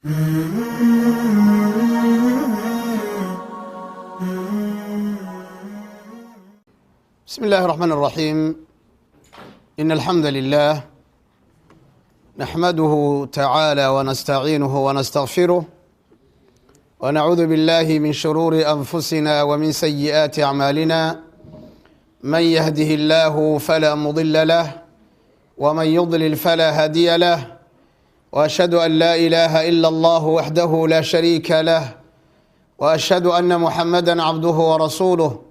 بسم الله الرحمن الرحيم. إن الحمد لله نحمده تعالى ونستعينه ونستغفره، ونعوذ بالله من شرور أنفسنا ومن سيئات أعمالنا. من يهده الله فلا مضل له، ومن يضلل فلا هادي له، وأشهد أن لا إله إلا الله وحده لا شريك له، وأشهد أن محمدا عبده ورسوله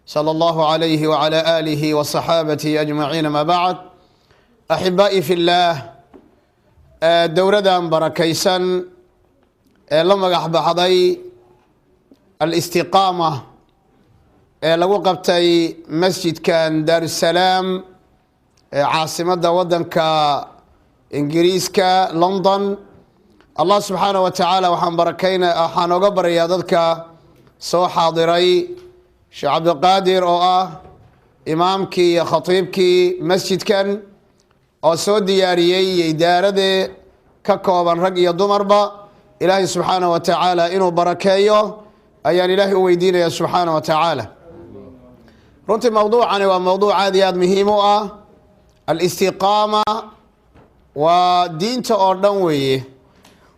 صلى الله عليه وعلى آله وصحابته أجمعين. ما بعد، أحبائي في الله، dowradan barakaysan ee la magax baxday Alistiqaama ee lagu qabtay masjidkan Daarusalaam ee caasimadda waddanka Ingiriiska, London, Allah subxaanah wa tacaala waxaan barakayna, waxaan oga baryayaa dadka soo xaadiray, Sheekh Cabdiqaadir oo ah imaamkii iyo khatiibkii masjidkan oo soo diyaariyey iyo idaaradee ka kooban rag iyo dumarba, Ilaahay subxaanah wa tacaala inuu barakeeyo ayaan Ilaahay u weydiinaya subxaanah wa tacaala. Runtii mowduucani waa mowduuc aad iyo aad muhiim u ah. Alistiqaama waa diinta oo dhan weeye,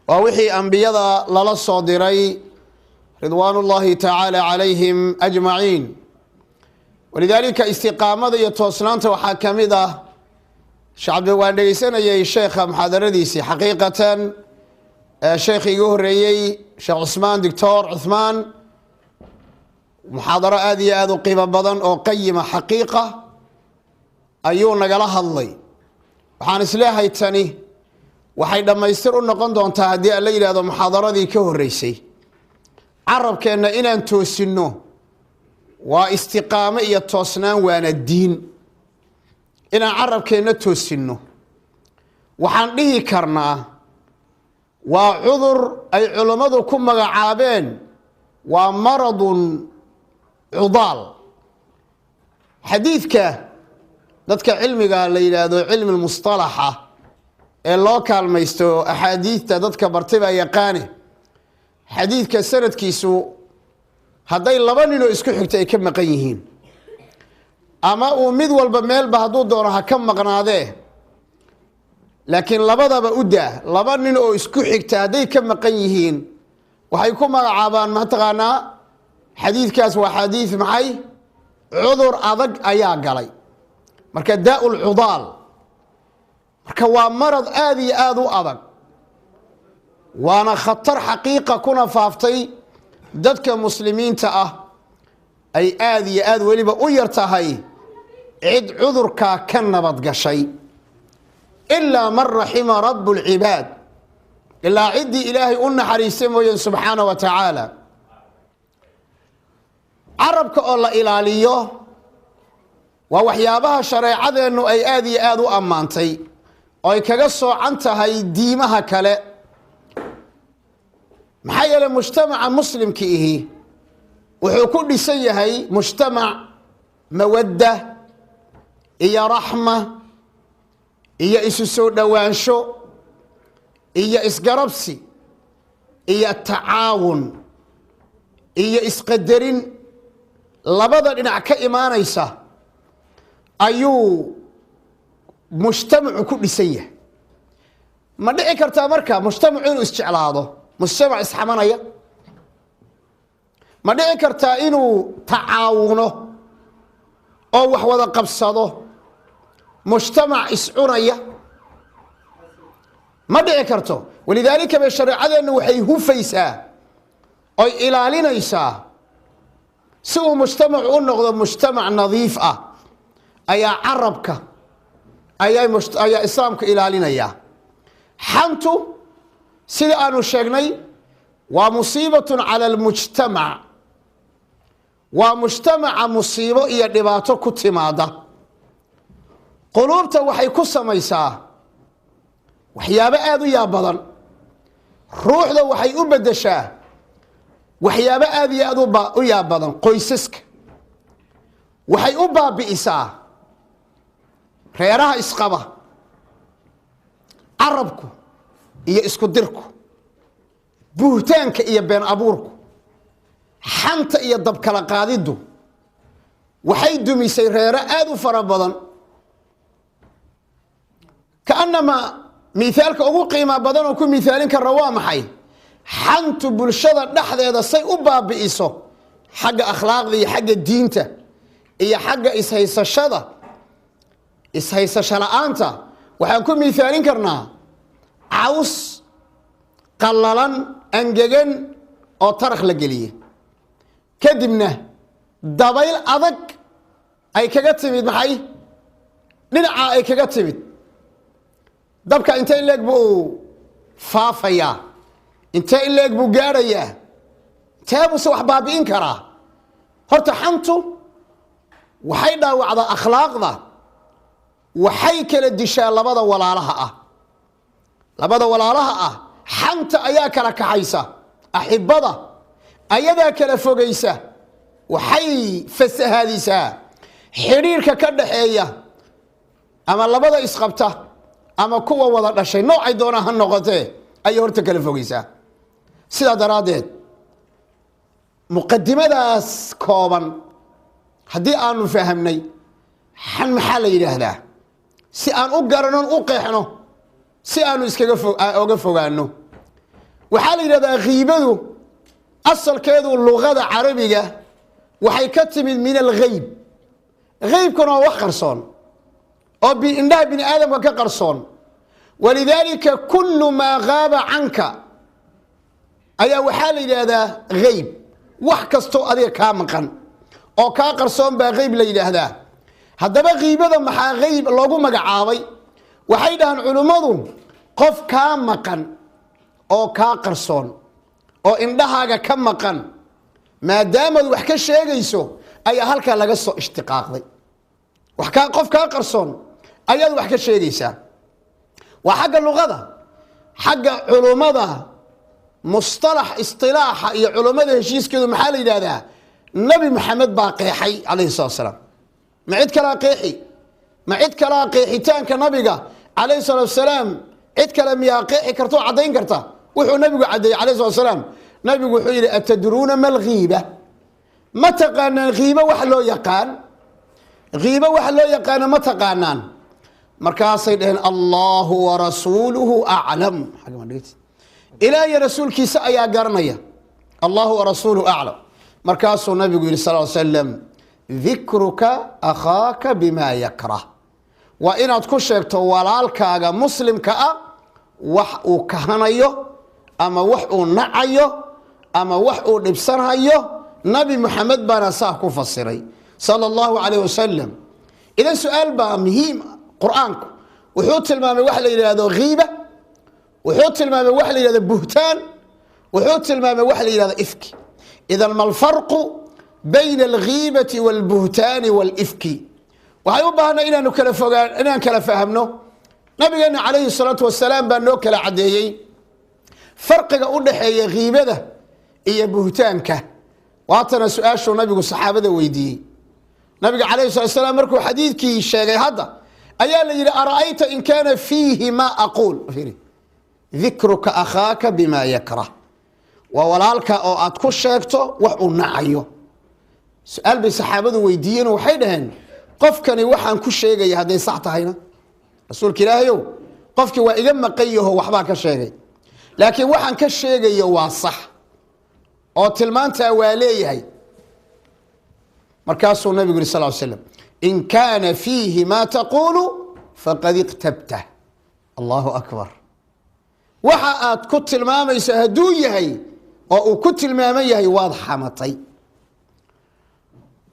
waa wixii ambiyada lala soo diray ridwaan ullahi tacaala calayhim ajmaciin. Walidaalika istiqaamada iyo toosnaanta waxaa ka mid ah, shacbi waan dhegeysanayay sheekha muxaadaradiisii, xaqiiqatan sheekhii igu horreeyey, Sheekh Cusmaan, Doctor Cuthmaan, muxaadaro aada iyo aada u qiimo badan oo qayima xaqiiqa ayuu nagala hadlay. Waxaan isleehay tani waxay dhammaystir u noqon doontaa haddii aan la yidhahdo muxaadaradii ka horreysay. Carabkeenna inaan toosinno waa istiqaamo iyo toosnaan, waana diin inaan carabkeenna toosinno. Waxaan dhihi karnaa waa cudur ay culummadu ku magacaabeen waa maradun cudaal. Xadiidka dadka cilmiga la yidhaahdo cilmi lmustalaxa ee loo kaalmaysto axaadiidta dadka bartay baa yaqaane, xadiidka sanadkiisu hadday laba ninoo isku xigta ay ka maqan yihiin, ama uu mid walba meelba hadduu doono ha ka maqnaadee, laakiin labadaba u daa, laba nin oo isku xigta hadday ka maqan yihiin, waxay ku magacaabaan, mataqaanaa, xadiidkaas waa xadiid maxay, cudur adag ayaa galay. Marka daa lcudaal, marka waa marad aada iyo aada u adag, waana khatar xaqiiqa kuna faaftay dadka muslimiinta ah, ay aada iyo aada weliba u yar tahay cid cudurkaa ka nabad gashay, ilaa man raxima rabu lcibaad, ilaa ciddii Ilaahay u naxariistay mooyeen subxaana wa tacaala. Carabka oo la ilaaliyo waa waxyaabaha shareecadeennu ay aada iyo aada u ammaantay oo ay kaga soocan tahay diimaha kale. Maxaa yeeley mujtamaca muslimka ihi wuxuu ku dhisan yahay mujtamac mawadda iyo raxma iyo isu soo dhowaansho iyo isgarabsi iyo tacaawun iyo isqadarin labada dhinac ka imaanaysa ayuu mujtamacu ku dhisan yahay. Ma dhici kartaa marka mujtamacu inuu isjeclaado mujtamac isxamanaya? Ma dhici kartaa inuu tacaawuno oo wax wada qabsado mujtamac iscunaya? Ma dhici karto. Walidaalika bay shareecadeennu waxay hufaysaa oy ilaalinaysaa si uu mujtamacu u noqdo mujtamac nadiif ah ayaa carabka ayaa islaamka ilaalinaya. Xantu sida aanu sheegnay waa musiibatun cala almujtamac, waa mujtamaca musiibo iyo dhibaato ku timaada. Quluubta waxay ku samaysaa waxyaabo aada u yaab badan, ruuxda waxay u beddeshaa waxyaabo aada iyo aad u yaab badan, qoysaska waxay u baabi'isaa, reeraha isqaba carabku iyo isku dirku. Buhtaanka iyo been abuurku, xanta iyo dabkala qaadiddu waxay dumisay reero aada u fara badan. Kaanamaa mithaalka ugu qiimaa badan oo ku mithaalin karra waa maxay? Xantu bulshada dhexdeeda say u baabi'iso xagga akhlaaqda iyo xagga diinta iyo xagga ishaysashada, ishaysasho la-aanta, waxaan ku mithaalin karnaa caws qallalan angegan oo tarakh la geliyey, kadibna dabayl adag ay kaga timid. Maxay dhinacaa ay kaga timid? Dabka intee in leeg buu faafayaa? Intee in leeg buu gaadhayaa? Intee buuse wax baabi'in karaa? Horta xantu waxay dhaawacdaa akhlaaqda, waxay kala dishaa labada walaalaha ah. Labada walaalaha ah xanta ayaa kala kaxaysa, axibada ayadaa kala fogaysa, waxay fasahaadisaa xidhiirka ka dhaxeeya ama labada isqabta ama kuwa wada dhashay, noocay doonaa ha noqotee, ayay horta kala fogeysaa. Sidaa daraaddeed, muqadimadaas kooban haddii aanu fahamnay xan maxaa la yidhaahdaa, si aan u garanon u qeexno, si aanu iskaga oga fogaano, waxaa la yidhahdaa khiibadu asalkeedu luqada carabiga waxay ka timid min algheyb. Heybkuna waa wax qarsoon oo indhaha bini aadamka ka qarsoon. Walidaalika kulu maa gaaba canka ayaa waxaa la yidhaahdaa geyb. Wax kastoo adiga kaa maqan oo kaa qarsoon baa geyb la yidhaahdaa. Haddaba kiibada maxaa geyb loogu magacaabay? Waxay dhahaan culimmadu, qof kaa maqan oo kaa qarsoon oo indhahaaga ka maqan maadaamaad wax ka sheegayso ayaa halkaa laga soo ishtiqaaqday. Qof kaa qarsoon ayaad wax ka sheegaysaa. Waa xagga luqada. Xagga culummada mustalax istilaaxa iyo culummada heshiiskeedu maxaa la yidhahdaa? Nabi Maxamed baa qeexay calayhi salatu salaam. Ma cid kalaa qeexi? Ma cid kalaa qeexitaanka nabiga calayhi salatu wasalaam, cid kale miyaa qeexi karta oo caddayn karta wuxuu nabigu caddeeyey calayhi salatu wasalaam? Nabigu wuxuu yidhi: "Atadruuna ma alghiiba?" Ma taqaanaan khiibo wax loo yaqaan? Khiibo wax loo yaqaano ma taqaanaan? Markaasay dhaheen: "Allahu warasuuluhu aclam." Ilaah iyo rasuulkiisa ayaa garanaya. "Allahu warasuuluhu aclam." Markaasuu nabigu yihi sal slam: "Dikruka akhaaka bima yakrah." Waa inaad ku sheegto walaalkaaga muslimka ah wax uu kahanayo ama wax uu nacayo ama wax uu dhibsanhayo. Nabi Muxamed baana saa ku fasiray sala allahu calayh wasalam. Idan su-aal baa muhiim. Qur-aanku wuxuu tilmaamay wax la yidhaahdo ghiiba, wuxuu tilmaamay wax la yidhahdo buhtaan, wuxuu tilmaamay wax la yidhahdo ifki. Idan ma alfarqu bayna alghiibati walbuhtaani walifki? Waxay u baahnay inaanu kala fogaan, inaan kala fahamno. Nabigeena calayhi salaatu wasalaam baa noo kala caddeeyey farqiga u dhaxeeya ghiibada iyo buhtaanka. Waatana su-aashuu nabigu saxaabada weydiiyey. Nabiga calayhi salatu salaam markuu xadiidkii sheegay hadda ayaa la yidhi: "Ara'ayta in kaana fiihi ma aquul?" "Dikruka akhaaka bima yakrah." Waa walaalka oo aad ku sheegto wax uu nacayo. Su-aal bay saxaabadu weydiiyeen oo waxay dhaheen: "Qofkani waxaan ku sheegaya hadday sax tahayna, rasuulka Ilaahayow, qofkii waa iga maqan yaho, waxbaan ka sheegay, laakiin waxaan ka sheegayo waa sax oo tilmaantaa waa leeyahay." Markaasuu nabigu yiri sal l slam: "In kaana fiihi ma taquulu faqad iqtabtah." Allahu akbar! Waxa aad ku tilmaamayso hadduu yahay oo uu ku tilmaaman yahay, waad xamatay.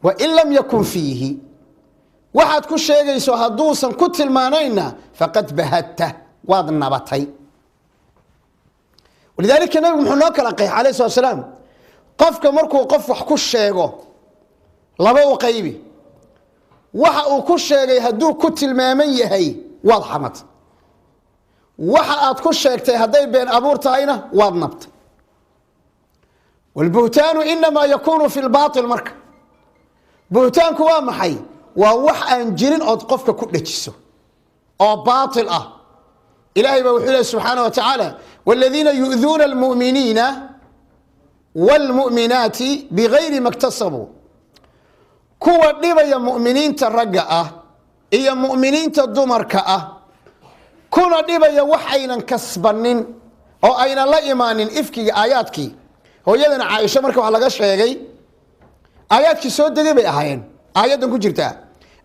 Wain lam yakun fiihi, waxaad ku sheegayso hadduusan ku tilmaanayna, faqad bahadta, waad nabatay. Walidaalika nabigu muxuu noo kala qeex alayh slat slaam: qofka markuu qof wax ku sheego laba u qaybi. Waxa uu ku sheegay hadduu ku tilmaaman yahay, waad xamatay. Waxa aad ku sheegtay hadday been abuur tahayna, waad nabtay. Wاlbuhtaanu inamaa yakunu fi lbaطil. Marka buhtaanku waa maxay? Waa wax aan jirin ood qofka ku dhejiso oo baatil ah. Ilahay baa wuxuu lehy subxaanaه wa tacaala: "Wاladiina yu'duuna اlmu'miniina wاlmu'minaati bigayri ma ktasabuu. Kuwa dhibaya mu'miniinta ragga ah iyo mu'miniinta dumarka ah, kuna dhibaya wax aynan kasbanin oo aynan la imaanin, ifkiga aayaadkii hooyadana Caaisho marka wax laga sheegay, aayaadkii soo degay bay ahaayeen. Aayaddan ku jirtaa,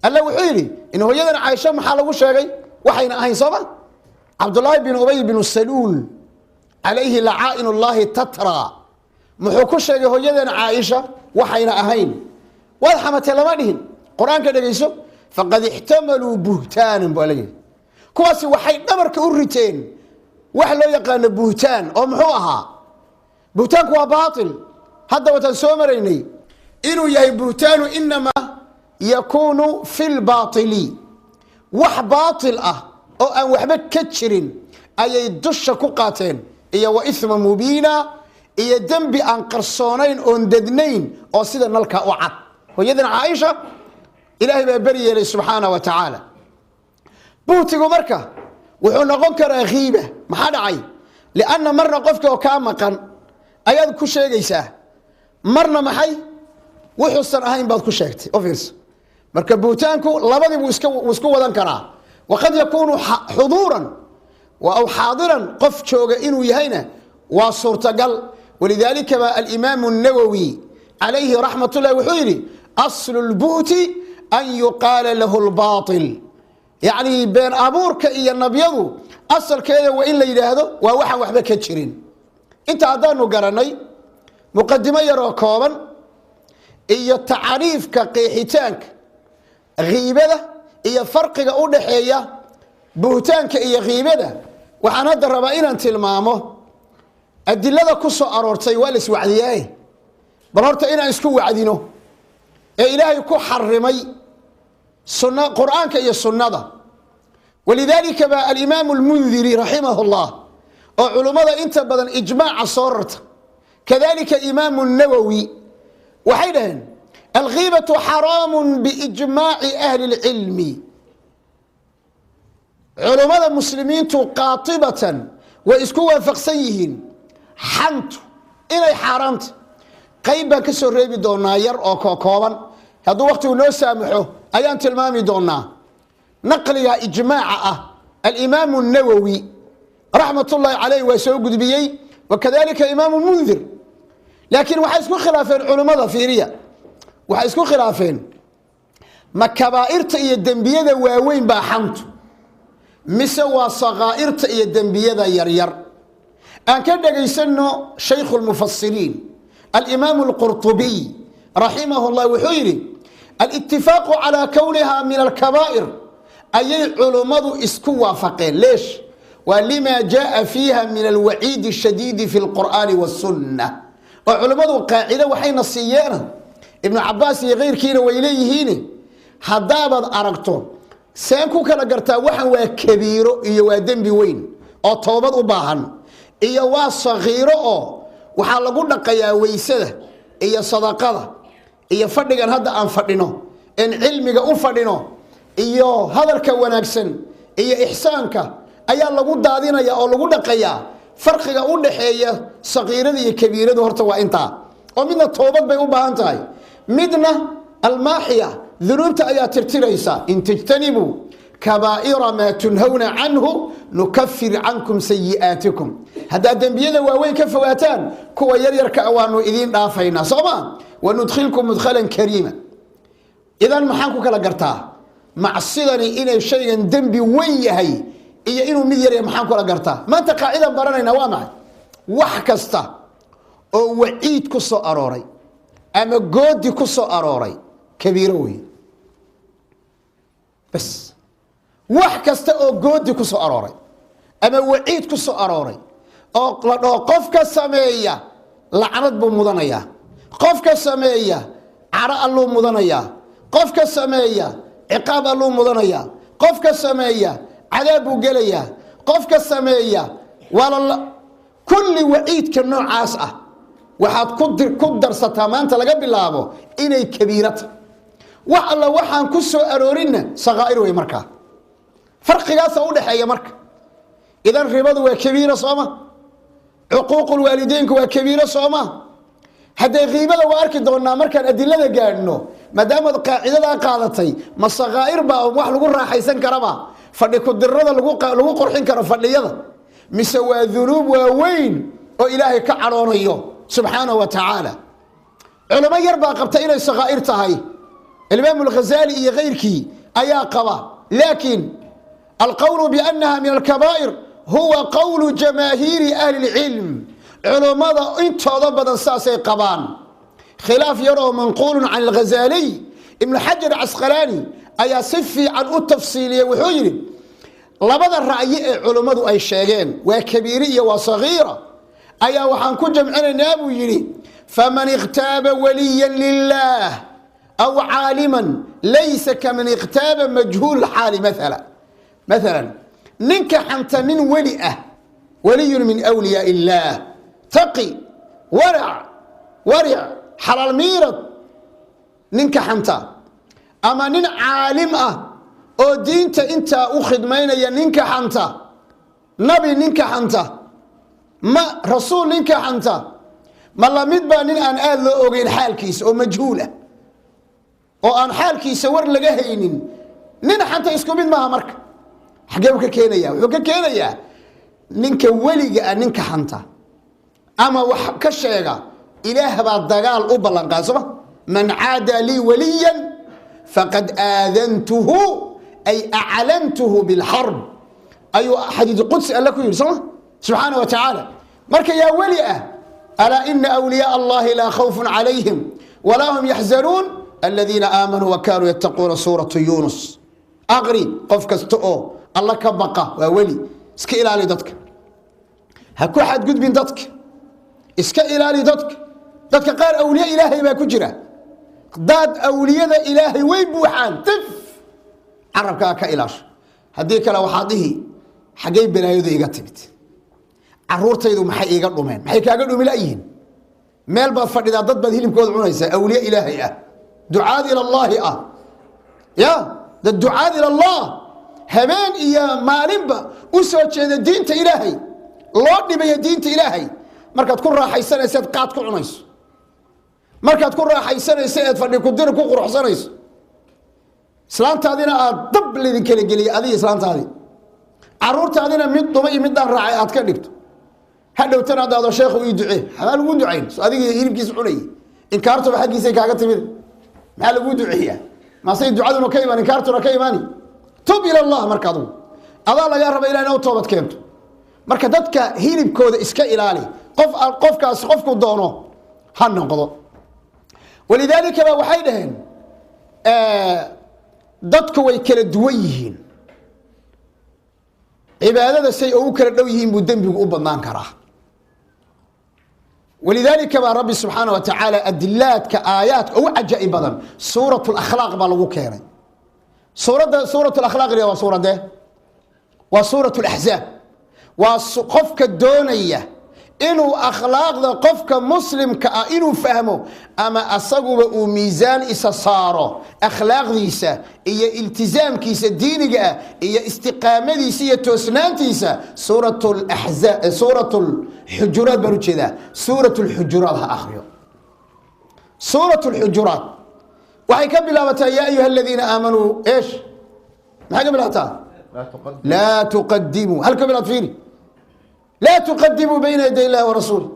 Alla wuxuu yidhi in hooyadana Caaisho maxaa lagu sheegay? Waxayna ahayn, sooma? Cabdullaahi bin Ubay binu Saluul, calayhi lacaa'in ullaahi tatra, muxuu ku sheegay hooyadana Caaisha? Waxayna ahayn. Waad xamatay lama dhihin. Qur-aanka dhegeyso: faqad ixtamaluu buhtaanan, baa la yidhi. Kuwaasi waxay dhabarka u riteen wax loo yaqaano buhtaan. Oo muxuu ahaa buhtaanku? Waa baatil. Hadda wataan soo maraynay inuu yahay buhtaanu inamaa yakuunu fi lbaatili. Wax baatil ah oo aan waxba ka jirin ayay dusha ku qaateen, iyo wa ithma mubiina, iyo dembi aan qarsoonayn oon dadnayn oo sida nalka u cad. Hooyadan Caaisha Ilaahay baa beri yeelay, subxaana wa tacaala. Buhtigu marka wuxuu noqon karaa khiiba. Maxaa dhacay? Lianna marna qofka oo kaa maqan ayaad ku sheegaysaa, marna maxay wuxuusan ahayn baad ku sheegtay. O fiirso, marka buhtaanku labadii buu isku wadan karaa. Waqad yakuunu xuduuran aw xaadiran, qof jooga inuu yahayna waa suurtagal. Walidaalika ba alimaamu الnawowi calayhi raxmat ullahi wuxuu yidhi: aslu lbuhti an yuqaala lahu lbaطil. Yacni been abuurka iyo nabyadu asalkeeda waa in la yidhaahdo waa waxaan waxba ka jirin. Inta haddaanu garanay, muqadimo yaroo kooban iyo tacriifka, qeexitaanka khiibada iyo farqiga u dhaxeeya buhtaanka iyo khiibada, waxaan hadda rabaa inaan tilmaamo adilada ku soo aroortay. Waa la iswacdiyaaye, bal horta inaan isku wacdino ee Ilaahay ku xarimay sun Qur'aanka iyo sunnada. Walidaalika ba alimaamu اlmundiri, raximah اllah, oo culummada inta badan ijmaaca soo rarta, kadalika imaamu الnawowi, waxay dhaheen: alghiibatu xaraamu biijmaaci ahli اlcilmi. Culummada muslimiintu qaatibatan way isku waafaqsan yihiin xantu inay xaaraamta. Qayb baan ka soo reebi doonaa yar oo kookooban, hadduu waktigu noo saamaxo ayaan tilmaami doonaa naqliga ijmaaca ah. Alimaamu الnawowi, raxmat ullahi caleyh, waa soo gudbiyey, wakadalika imaamu Mundir. Laakiin waxay isku khilaafeen culummada, fiiriya, waxay isku khilaafeen: ma kabaa'irta iyo dembiyada waaweyn baa xantu, mise waa sakaa'irta iyo dembiyada yaryar? Aan ka dhegaysano shaykhu lmufasiriin, alimaamu alqurطubiy, raximah llah, wuxuu yidhi: alitifaaqu calaa kowniha min alkabaa'ir ayay culummadu isku waafaqeen. Leesh? Waa lima jaءa fiiha min alwaciidi الshadiidi fi اlqur'aani wالsunna. Oo culummadu qaacido waxayna siiyeena, Ibnu Cabaas iyo keyrkiina way leeyihiin, haddaabaad aragto seen ku kala gartaa waxan waa kabiiro iyo waa dembi weyn oo toobad u baahan iyo waa sakiiro oo waxaa lagu dhaqayaa weysada iyo sadaqada iyo fadhigan hadda aan fadhino en cilmiga u fadhino iyo hadalka wanaagsan iyo ixsaanka ayaa lagu daadinaya oo lagu dhaqayaa. Farqiga u dhaxeeya sakiirada iyo kabiiradu horta waa intaa, oo midna toobad bay u baahan tahay, midna almaaxiya, dunuubta ayaa tirtiraysa. In tajtanibuu kabaa'ira maa tunhawna canhu nukafir cankum sayi'aatikum. Haddaad dembiyada waaweyn ka fogaataan, kuwa yaryarka a waanu idiin dhaafaynaa, soo ma? Wanudkhilkum mudkhalan kariima. Idan maxaan ku kala gartaa macsidani inay shaygan dembi weyn yahay iyo inuu mid yaryahay? Maxaan kula gartaa? Maanta qaacidan baranayna waa maxay? Wax kasta oo waciid ku soo arooray ama goodi ku soo arooray kabiiro wey, bas. Wax kasta oo goodi ku soo arooray ama waciid ku soo arooray oo la dhaho qofka sameeya lacnad buu mudanayaa, qofka sameeya caro Alluu mudanayaa, qofka sameeya ciqaab Alluu mudanayaa, qofka sameeya cadaab buu gelayaa, qofka sameeya waa kulli waciidka noocaas ah, waxaad ku darsataa maanta laga bilaabo inay kabiirata. Wax alla waxaan ku soo aroorinna sakaa'ir wey. Markaa farqigaasa udhaxeeya. Marka idan ribadu waa kabiira, sooma? Cuquuqulwaalideynku waa kabiiro, sooma? Hadday kiibada waa arki doonaa markaan adilada gaadhno, maadaamaad qaacidadaa qaadatay, ma sakaa'ir baa wax lagu raaxaysan karaba, fadhi kudirada lagu qurxin karo fadhiyada, mise waa dunuub waaweyn oo Ilaahay ka cadhoonayo subxaanahu wa tacaala? Culamo yar baa qabta inay sakaa'ir tahay, Alimaam Alghazali iyo keyrkii ayaa qaba, laakiin alqowlu biannaha min alkabaa'ir huwa qowlu jamaahiiri ahli اlcilm. Culummada intooda badan saasay qabaan. Khilaaf yar oo manquulun can Alghazaliy, Ibnu Xajar Casqalaani ayaa si fiican u tafsiiliyey. Wuxuu yidhi labada ra'yi ee culummadu ay sheegeen, waa kabiiri iyo waa sagiira, ayaa waxaan ku jamcinaynaa buu yidhi: faman ikhtaaba waliya lilah aw caaliman laysa kaman ikhtaaba majhuul xaali. Maala ninka xanta nin weli ah, waliyun min wliyaa illaah, taqi, warac, waric, xalaal miirad, ninka xanta, ama nin caalim ah oo diinta intaa u khidmaynaya ninka xanta, nabi ninka xanta, ma rasuul ninka xanta, ma lamid baa nin aan aada loo ogeyn xaalkiisa oo majhuul ah oo aan xaalkiisa war laga haynin nin xanta? Isku mid maaha. Marka xaggee buu ka keenaya? Wuxuu ka keenayaa ninka weliga ah ninka xanta ama wax ka sheega, Ilaah baa dagaal u ballanqaad, sooma? Man caada lii waliya faqad aadantuhu ay aclantuhu bilxarb, ayuu xadiid qudsi Alle ku yidhi, sooma, subxaana wa tacaala. Marka yaa weli ah? Alaa ina wliyaء allahi laa khawfun calayhim walaa hum yaxzanuun aladiina aamanuu wa kanuu yattaquuna. Suuratu Yunus aqri. Qof kasta oo Alla ka baqa waa weli. Iska ilaali dadka, ha ku xadgudbin dadka, iska ilaali dadka. Dadka qaar awliye Ilaahay baa ku jira, daad awliyada Ilaahay way buuxaan. Tif carabkaa ka ilaasho, haddii kale waxaad dhihi: xaggay balaayadu iga timid? Caruurtaydu maxay iiga dhumeen? Maxay kaaga dhumi layihiin? Meel baad fadhidaa, dad baad hilibkooda cunaysaa, awliye Ilaahay ah, ducaad ila Allaahi ah, ya dad ducaad ila Allah, habeen iyo maalinba u soo jeeda diinta Ilaahay, loo dhibaya diinta Ilaahay. Markaad ku raaxaysanaysa eed qaad ku cunayso, markaad ku raaxaysanayso eed fadhi kudiri ku quruxsanayso, islaantaadina aad dab laydin kala geliyay adiga islaantaadii, caruurtaadina mid dhuma iyo middaan raacay aad ka dhigto, hadhowtana adaado sheekhu ii ducee. Maxaa laguu ducayn? So adiga hilibkiisa cunayay, inkaartuba xaggiisay kaaga timid, maxaa laguu duceeyaa? Maasay ducaduna ka imaan, inkaartuna ka imaani. Tub ila Allah. Marka adugu adaa lagaa raba ilah ina u toobad keento. Marka dadka hilibkooda iska ilaali, qof qofkaasi qofku doono ha noqdo. Walidaalika ba waxay dhaheen dadku way kala duwan yihiin, cibaadada say ugu kala dhow yihiin buu dembigu u badnaan karaa. Walidaalika baa Rabbi subxaana wa tacaala adilaadka aayaadka ugu cajaa'ib badan suurat lakhlaaq baa lagu keenay. Suuradda suurat lakhlaaq waa suuradee? Waa suurat laxzaab. Waa qofka doonaya inuu akhlaaqda qofka muslimka ah inuu fahmo, ama asaguba uu miisaan isa saaro akhlaaqdiisa iyo iltizaamkiisa diiniga ah iyo istiqaamadiisa iyo toosnaantiisa, suurat laxzaab, suurat lxujuraat baan ujeedaa, suurat lxujuraat ha akriyo. Suurat lxujuraat waxay ka bilaabataa yaa ayuha aladiina aamanuu. Eesh, maxay ka bilaabataa? Laa tuqadimuu. Halka bilaad fiiri: laa tuqadimuu bayna yaday illahi warasuulih.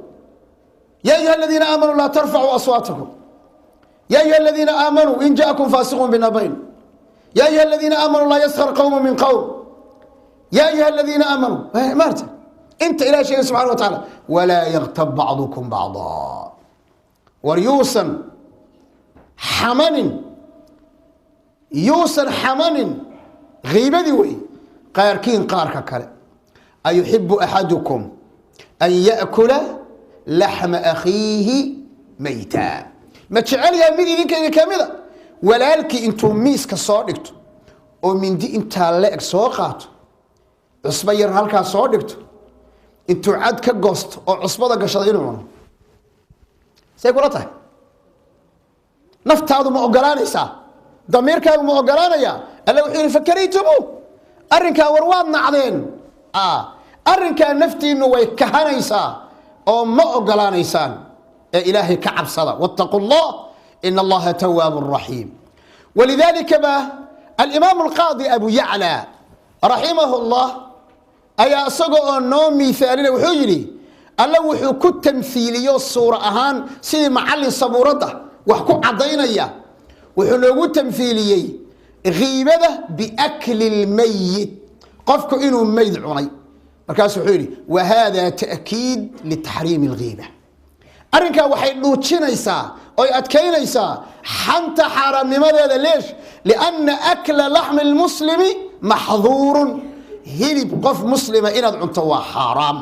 Ya ayuha aladiina aamanuu laa tarfacuu aswaatakum. Ya ayuha aladiina aamanuu in jaakum faasiqun binabayn. Ya ayuha aladiina aamanuu laa yaskar qowmu min qowm. Ya ayuha aladiina aamanuu, maarta inta Ilahi sheegay subxana wa tacaala: walaa yaktab bacdukum bacda. War yuusan xamanin, yuusan xamanin, kiibadii wey, qaarkiin qaarka kale. Ayuxibu axadukum an yaأkula laxma akhiihi mayta? Ma jecel yahay mid idinka idin kamida walaalkii intuu miiska soo dhigto oo mindi intaa le-eg soo qaato, cusbo yar halkaa soo dhigto, intuu cad ka goosto oo cusbada gashado inuu cuno? Say kula tahay? Naftaadu ma ogolaanaysaa? Damiirkaagu ma ogolaanaya? Alla wuxuu yihi: fakaraytumu, arrinkaa war waad nacdeen, arrinkaa naftiinu way kahanaysaa oo ma ogolaanaysaan. Ee Ilaahay ka cabsada, wattaqu Allah, in Allaha tawaabu raxiim. Walidaalika ba Alimaam Alqaadi Abu Yacla raximahu Llah ayaa isaga oo noo miithaalina wuxuu yidhi: Alla wuxuu ku tamhiiliyo suura ahaan, sidii macallin sabuuradda wax ku caddaynaya, wuxuu noogu tamhiiliyey ghiibada biakli lmayit, qofku inuu meyd cunay. Markaasu wuxuu yidhi: wa hada ta'kiid litaxriimi alghiiba. Arrinkaa waxay dhuujinaysaa oy adkaynaysaa xanta xaaraamnimadeeda. Leesh? Lianna akla laxmi lmuslimi maxduurun. Hilib qof muslima inaad cunto waa xaaraam,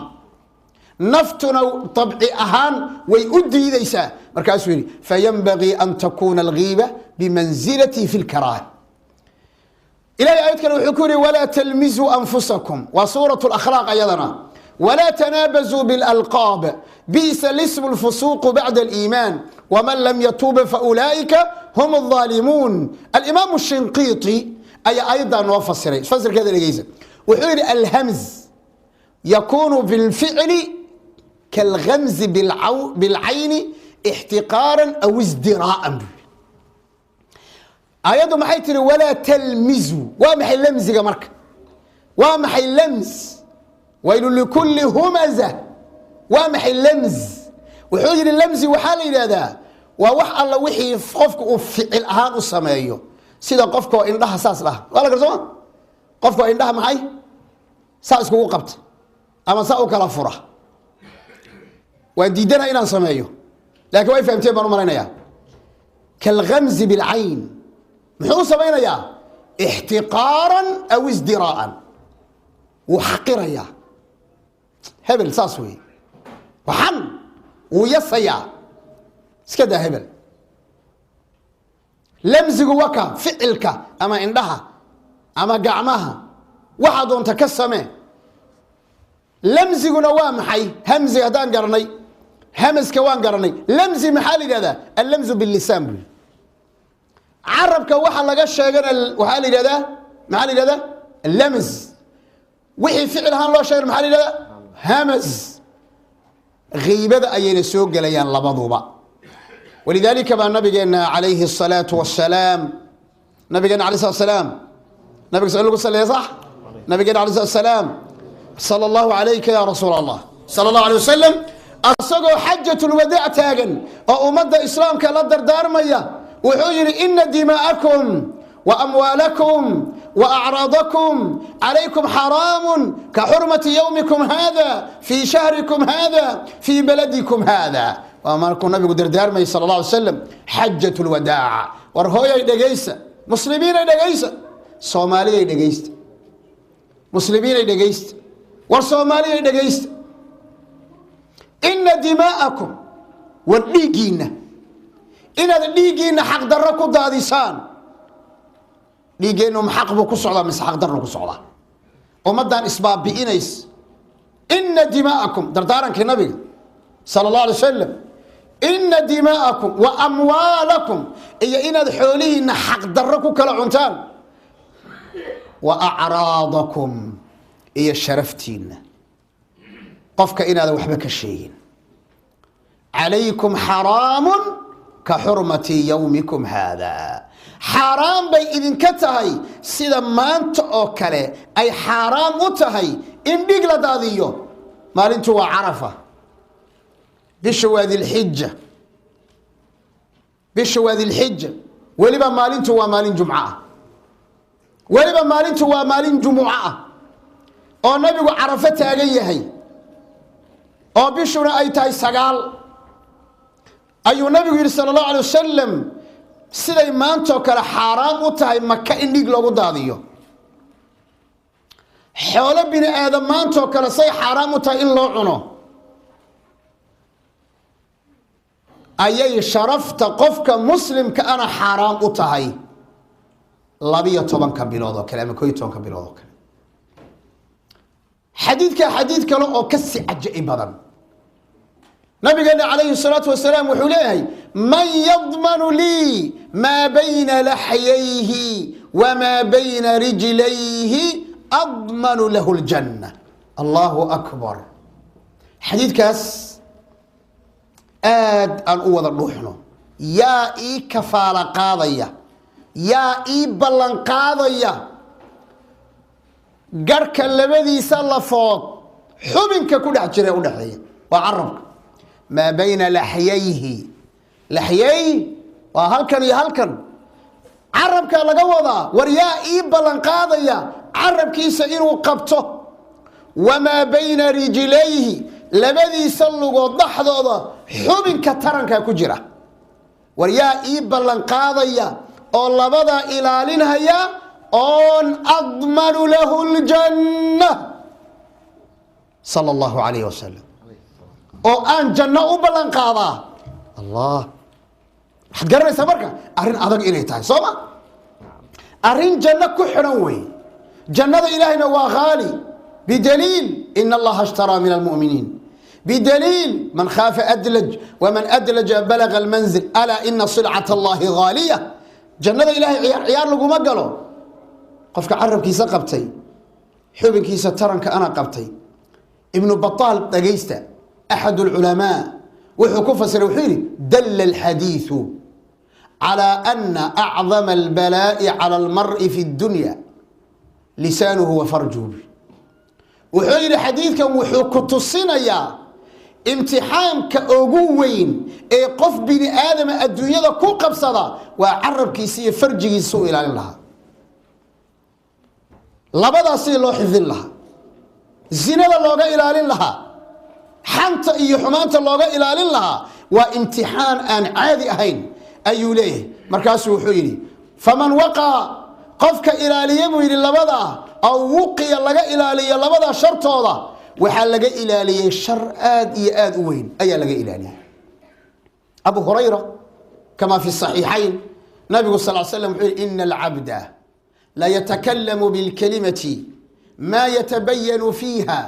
naftuna dabci ahaan way u diideysaa. Markaasuu yidhi: fayanbagii an takuuna alghiiba bimanzilatihi fi lkaraaha. Ilahay aayad kale wuxuu ku yihi: walaa talmizuu anfusakum. Waa suurat lakhlaaq ayadana. Walaa tanaabazuu bilalqaab, bi'sa lismu lfusuuqu bacda aliimaan, waman lam yatuuba faulaa'ika hum alظaalimuun. Alimaamu Shinqiiti ayaa ayaddaa noo fasiray. Fasirkeeda dhegeysa. Wuxuu yidhi: alhamz yakunu bilficli kalgamzi bilcayni ixtiqaaran aw isdiraa'an, buu yidhi. Aayaddu maxay tihi? Walaa talmizuu. Waa maxay lamziga marka? Waa maxay lams? Waylu likulli humaza. Waa maxay lamz? Wuxuu yidhi: lamzi waxaa la yidhahdaa waa wax alla wixii qofku uu ficil ahaan u sameeyo, sida qofka oo indhaha saas dhaha. Waa la gar sooma? Qofka oo indhaha maxay saa iskugu qabta ama saa u kala fura. Waan diidana inaan sameeyo, laakiin way fahamteen baan u malaynayaa. Kalgamzi bilcayn muxuu u samaynayaa? Ixtiqaaran aw isdiraa'an. Wuu xaqirayaa hebel, saas wey, waxan wuu yasayaa, iska daa hebel. Lamsigu waka ficilka ama indhaha ama gacmaha waxaa doonta ka samee. Lamsiguna waa maxay? Hamziga haddaan garanay, hamaska waan garanay, lamzi maxaa la yidhahdaa? Allamzu billisaan, buu yidhi. Carabka waxa laga sheegana waxaa la yidhahdaa, maxaa la yidhahdaa? Lams. Wixii ficil ahaan loo sheegana maxaa la yidhahdaa? Hamas. Ghiibada ayayna soo gelayaan labaduba. Walidaalika baa nabigeena calayhi الsalaatu wasalaam, nabigeena alayh salatu salaam, nabiga s lagu saleeya, sax? Nabigeena alayh salatu salaam, sala Allahu alayka ya rasuul Allah, sala Allahu alay wasalam, asagoo xajat lwadaac taagan oo ummadda islaamka la dardaarmaya wuxuu yidhi: ina dimaa'akum wa amwaalakum wa acraadakum calaykum xaraamu ka xurmati yowmikum hada fii shahrikum hada fii baladikum hada. Waa markuu nabigu dardaarmayay sala Allah alay slam xajat lwadaac. War hooyay dhegaysa, muslimiinay dhegaysa, soomaaliyay dhegaysta, muslimiinay dhegaysta, war soomaaliyay dhegaysta. Ina dimaa'akum, war dhiiggiinna, inaad dhiiggiinna xaqdarro ku daadisaan. Dhiiggeennu ma xaq buu ku socdaa mise xaqdarru ku socdaa? Ummaddan isbaabi'inays. Ina dimaa'akum, dardaarankii nabiga sala Allah alay wasalam, ina dimaa'akum wa amwaalakum, iyo inaad xoolihiinna xaqdarro ku kala cuntaan, wa acraadakum, iyo sharaftiinna, qofka inaadan waxba ka sheegin, calaykum xaraamu ka xurmati yowmikum haada. Xaaraan bay idinka tahay sida maanta oo kale ay xaaraam u tahay in dhiig la daadiyo. Maalintu waa Carafa, bisha waa Dilxija, bisha waa Dilxija, weliba maalintu waa maalin jumco ah, weliba maalintu waa maalin jumuco ah oo nabigu Carafo taagan yahay oo bishuna ay tahay 9, ayuu nabigu yidhi sala Allahu alay wasalam: siday maantoo kale xaaraam u tahay Maka in dhiig loogu daadiyo, xoolo bini aadam maantoo kale say xaaraam u tahay in loo cuno, ayay sharafta qofka muslimka ana xaaraam u tahay 12-ka bilood oo kale ama 11-ka bilood oo kale. Xadiidka xadiid kale oo ka si caja'i badan, nabigeena calayhi الsalaatu wasalaam wuxuu leeyahay: man yadmanu lii maa bayna laxyayhi wamaa bayna rijlayhi admanu lahu اljanna. Allahu akbar. Xadiidkaas Aad aan u wada dhuuxno. Yaa ii kafaala qaadaya, yaa ii ballan qaadaya garhka labadiisa lafood xubinka ku dhex jira ee udhexeeya? Waa carabka. Maa bayna laxyayhi, laxyay waa halkan iyo halkan, carabka laga wadaa. War yaa ii ballan qaadaya carabkiisa inuu qabto? Wamaa bayna rijlayhi, labadiisa lugood dhaxdooda xubinka taranka ku jira. War yaa ii ballan qaadaya oo labadaa ilaalinhaya oon admanu lahu ljanna, sala allahu calayh wasalam, oo aan janno u ballan qaadaa? Allah, waxaad garanaysaa marka arrin adag inay tahay, soo ma? Arrin janno ku xidhan wey. Jannada ilaahayna waa khaali, bidaliil ina allaha ishtaraa min almu'miniin, bidaliil man khaafa adlaj waman adlaja balaga almanzil, alaa ina silcata allahi ghaaliya. Jannada ilahay ciyaar ciyaar laguma galo. Qofka carabkiisa qabtay, xubinkiisa taranka ana qabtay. Ibnu Bataal, dhagaysta, axad alculamaa, wuxuu ku fasiray, wuxuu yidhi: dalla alxadiidu calى ana acdama albalaa'i cala almar'i fi اddunya lisaanuhu wa farjuhu. Wuxuu yidhi xadiidkan wuxuu ku tusinayaa imtixaamka ugu weyn ee qof bini aadama adduunyada ku qabsada waa carabkiisa iyo farjigiisa u ilaalin lahaa, labadaas sidii loo xifdin lahaa, zinada looga ilaalin lahaa, xanta iyo xumaanta looga ilaalin lahaa. Waa imtixaan aan caadi ahayn, ayuu leeyahay. Markaasuu wuxuu yidhi: faman waqaa, qofka ilaaliya, buu yidhi, labadaa, aw wuqiya, laga ilaaliyo labadaa shartooda, waxaa laga ilaaliyey shar aad iyo aad u weyn ayaa laga ilaaliyey. Abu Hurayra, kama fi saxiixayn, nabigu sal slam wuxuu yihi: ina alcabda la yatakalamu bilkalimati ma yatabayanu fiiha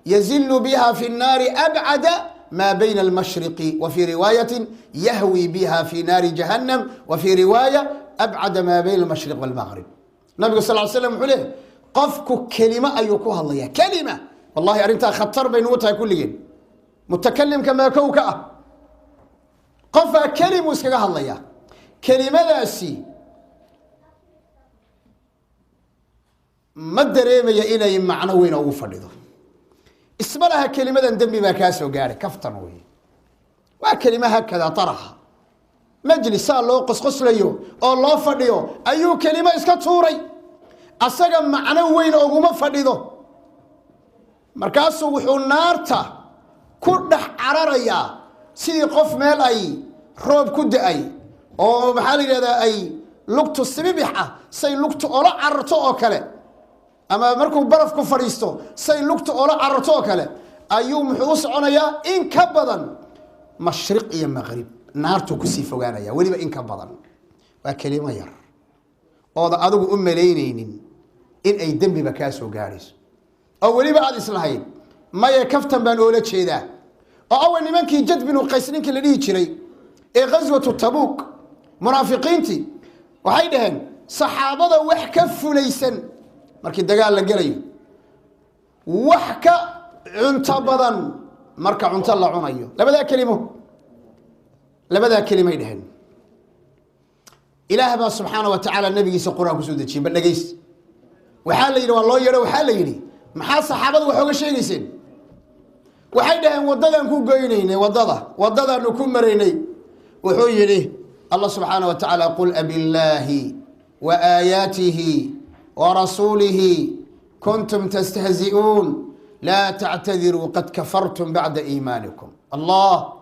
yazilu biha fi nnaari abcada ma bayna almashriqi, wa fii riwaayati yahwi biha fi naari jahannam, wa fii riwaaya abcada ma bayna almashriq walmaghrib. Nabigu sal slam wuxuu leeyahy qofku kelimo ayuu ku hadlaya, kelima. Wallahi arrintaa khatar bay nugu tahay kulligeen. Mutakalimka maakow ka ah, qofaa kelimuu iskaga hadlaya, kelimadaasi ma dareemaya inay macno weyn ugu fadhido. Isma laha kelimadan dembi baa kaa soo gaadhay, kaftan wey, waa kelima haakada taraxa, majlis saa loo qosqoslayo oo loo fadhiyo ayuu kelimo iska tuuray, asaga macno weyn oguma fadhido. Markaasuu wuxuu naarta ku dhex cararayaa sidii qof meel ay roob ku da-ay oo, maxaa la yidhahdaa, ay lugtu sibibix ah, say lugtu ola cararto oo kale, ama markuu barafku fadhiisto say lugtu ola cararto oo kale, ayuu muxuu u soconayaa in ka badan mashriq iyo maqrib, naartuu kusii fogaanaya weliba in ka badan. Waa kelimo yar ooda adigu u malaynaynin in ay dembiba kaa soo gaadhayso, oo weliba aada islahayd maye kaftan baan oola jeedaa. Oo awa nimankii Jad binu Qays ninkii la dhihi jiray ee ghaswatu Tabuuk, munaafiqiintii waxay dhaheen saxaabada wax ka fulaysan markii dagaal la gelayo, wax ka cunto badan marka cunto la cunayo. Labadaa kelimo, labadaa kelimay dhaheen. Ilaah baa subxaana wa tacaala nabigiisa Qur-aan kusoo dejiyey. Bal dhegays, waxaa la yidhi, waa loo yeedho, waxaa la yidhi: maxaa saxaabada wax oga sheegayseen? Waxay dhaheen waddadaan ku goynaynay, waddada waddadaanu ku maraynay. Wuxuu yidhi Allah subxaana wa tacaala: qul abillaahi wa aayaatihi wa rasuulihi kuntum tastahzi'uun, laa tactadiruu, qad kafartum bacda iimaanikum. Allah,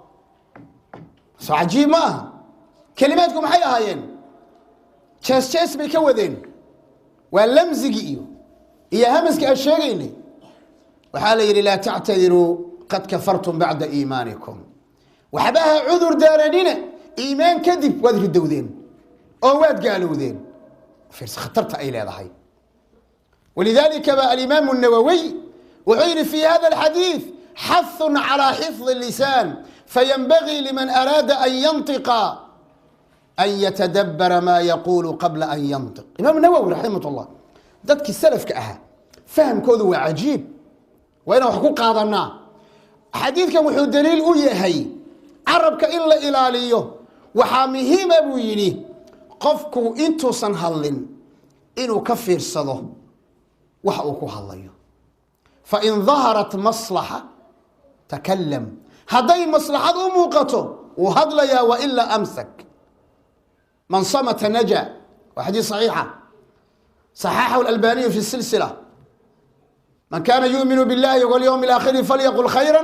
soo cajiib ma aha? Kelimaadku maxay ahaayeen? Jees jees bay ka wadeen, waa lamsigii iyo hamaskii aan sheegaynay. Waxaa la yidhi: laa tactadiruu, qad kafartum bacda iimaanikum. Waxba ha cudur daaranina, iimaan kadib waad ridowdeen oo waad gaalowdeen. Fiirsa khatarta ay leedahay. Walidalika ba alimaamu الnawawiy wuxuu yihi: fi hada alxadiiث xaثu calى xifظ الlisaan, faynbagii liman araada an yanطiqa an yatadabara ma yaqulu qabla an yanطiq. Imaam Nawowi raximah اllah, dadkii salafka ahaa fahamkoodu waa cajiib, waa inaan wax ku qaadanaa. Xadiidkan wuxuu daliil u yahay Carabka in la ilaaliyo waxaa muhiima buu yidhi qofku intuusan hadlin inuu ka fiirsado wax uu ku hadlayo. Fain daharat maslaxa takalam, hadday maslaxad u muuqato wuu hadlayaa, wailaa amsak. Man samata naja, waa xadiis saxiixa saxaxahu alalbaniyu fi silsila. Man kana yuuminu biاllahi walyowmi اlaakhiri falyaqul khayra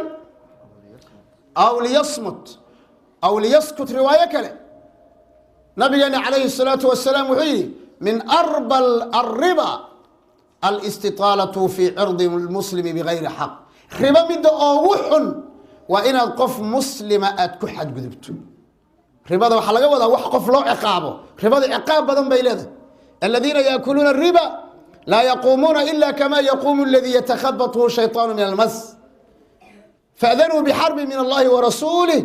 aw liyasmut aw liyaskut. Riwaayo kale nabigeena calayhi الsalaatu wasalaam wuxuu yihi min arba alriba alistitaalatu fi cirdi lmuslimi bigayri xaq. Ribo midda oogu xun waa inaad qof muslima aad ku xadgudubto. Ribada waxaa laga wadaa wax qof loo ciqaabo. Ribada ciqaab badan bay leedahay. Aladiina yaakuluuna riba laa yaquumuuna ila kama yaquumu aladii yatakhabathu shayطaanu min almas, faadanuu bixarbi min allahi warasuulih.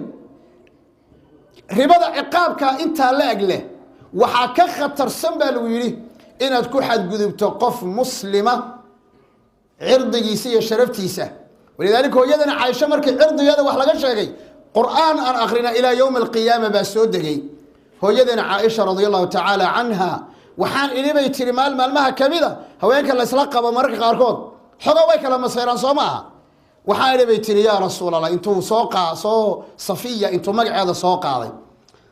Ribada ciqaabkaa intaa la eg leh waxaa ka khatarsan baa lagu yidhi inaad ku xadgudubto qof muslima cirdigiisa iyo sharaftiisa. Walidaalika hooyadana Caaisho markii cirdigeeda wax laga sheegay, qur'aan aan akhrina ilaa yowmi alqiyaama baa soo degay. Hooyadana Caaisha radia allahu tacaala canha waxaan idhi bay tiri, maal maalmaha kamida haweenka laysla qabo mararka qaarkood xoga way kala maseyraan, soo ma aha? Waxaan idhi bay tiri, yaa rasuul Allah, intuu soo qaa soo Safiya, intuu magaceeda soo qaaday,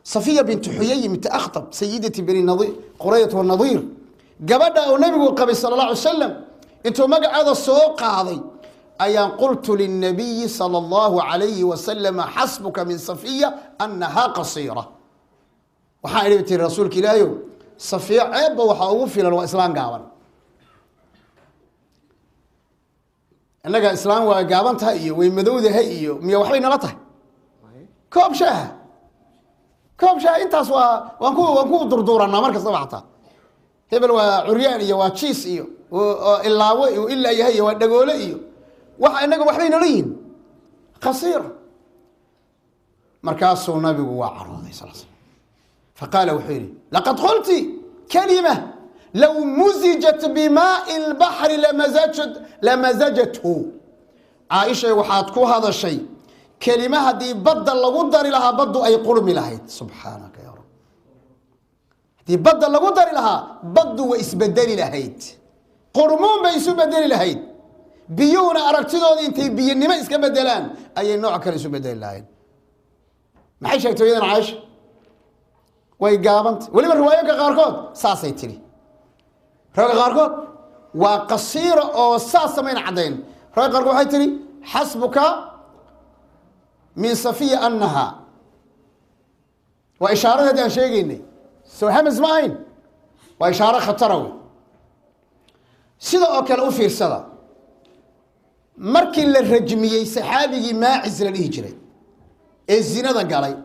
Safiya bintu Xuyay binti Akhtab, sayidati bani Nadiir, Qurayat wanadiir, gabadha uu nabigu qabay sala allah alay wasalam, intuu magaceeda soo qaaday ayaan qultu lilnabiyi sala allahu alayhi wasalama xasbuka min Safiya annahaa qasiira. Waxaan idhi bay tiri, rasuulka ilaahayow, Safiya ceebba waxaa ugu filan waa islaan gaaban. Innaga islaan waa gaaban tahay iyo way madowdahay iyo miya waxbay nala tahay. Koob shaaha, koob shaaha intaas waa waan ku durduuranaa mar kastaba. Xataa hebel waa curyaan iyo waa jiis iyo ilaawo iyo ilaa yahay iyo waa dhagoole iyo waxa inaga waxbay nala yihin qasiira. Markaasuu nabigu waa carooday sal slam, faqaala wuxuu yihi laqad qulti kalima low muzijat bimaai lbaxri lamazajathu. Caaishay, waxaad ku hadashay kelima haddii badda lagu dari lahaa baddu ay qurmi lahayd. Subxaanaka ya rab, haddii badda lagu dari lahaa baddu way isbedeli lahayd, qurmuun bay isu bedeli lahayd. Biyuhuna aragtidooda intay biyonimo iska bedelaan ayay nooc kale isu bedeli lahayd. Maxay sheegtay hooyadan Caaisha? Way gaabantay. Weliba riwaayooyinka qaarkood saasay tidhi, riwaayinka qaarkood waa qasiira oo saas samayna caddayn. Riwaayinka qaarkood waxay tihi xasbuka min Safiya annaha, waa ishaaradeedii aan sheegaynay, soo hamas ma ahayn? Waa ishaaro khatara wey. Sida oo kale u fiirsada markii la rajmiyey saxaabigii Maacis la dhihi jiray ee zinada galay,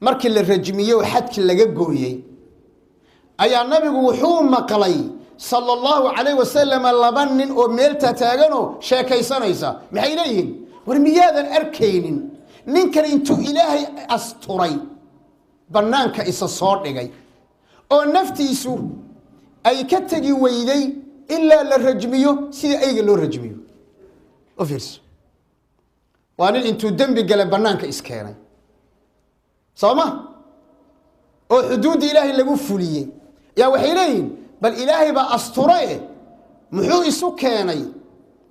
markii la rajmiyey oo xadki laga gooyey ayaa nabigu wuxuu maqlay sala allahu calayh wasalam laba nin oo meel tataaganoo sheekaysanaysa. Maxay leeyihiin? War miyaadan arkaynin ninkan intuu Ilaahay asturay bannaanka isa soo dhigay oo naftiisu ay ka tegi weyday ilaa la rajmiyo sidii ayga loo rajmiyo? U fiirso, waa nin intuu dembi galay bannaanka iskeenay, soo ma, oo xuduudda Ilaahay lagu fuliyey. Yaa waxay leeyihiin bal Ilaahay baa asture e muxuu isu keenay?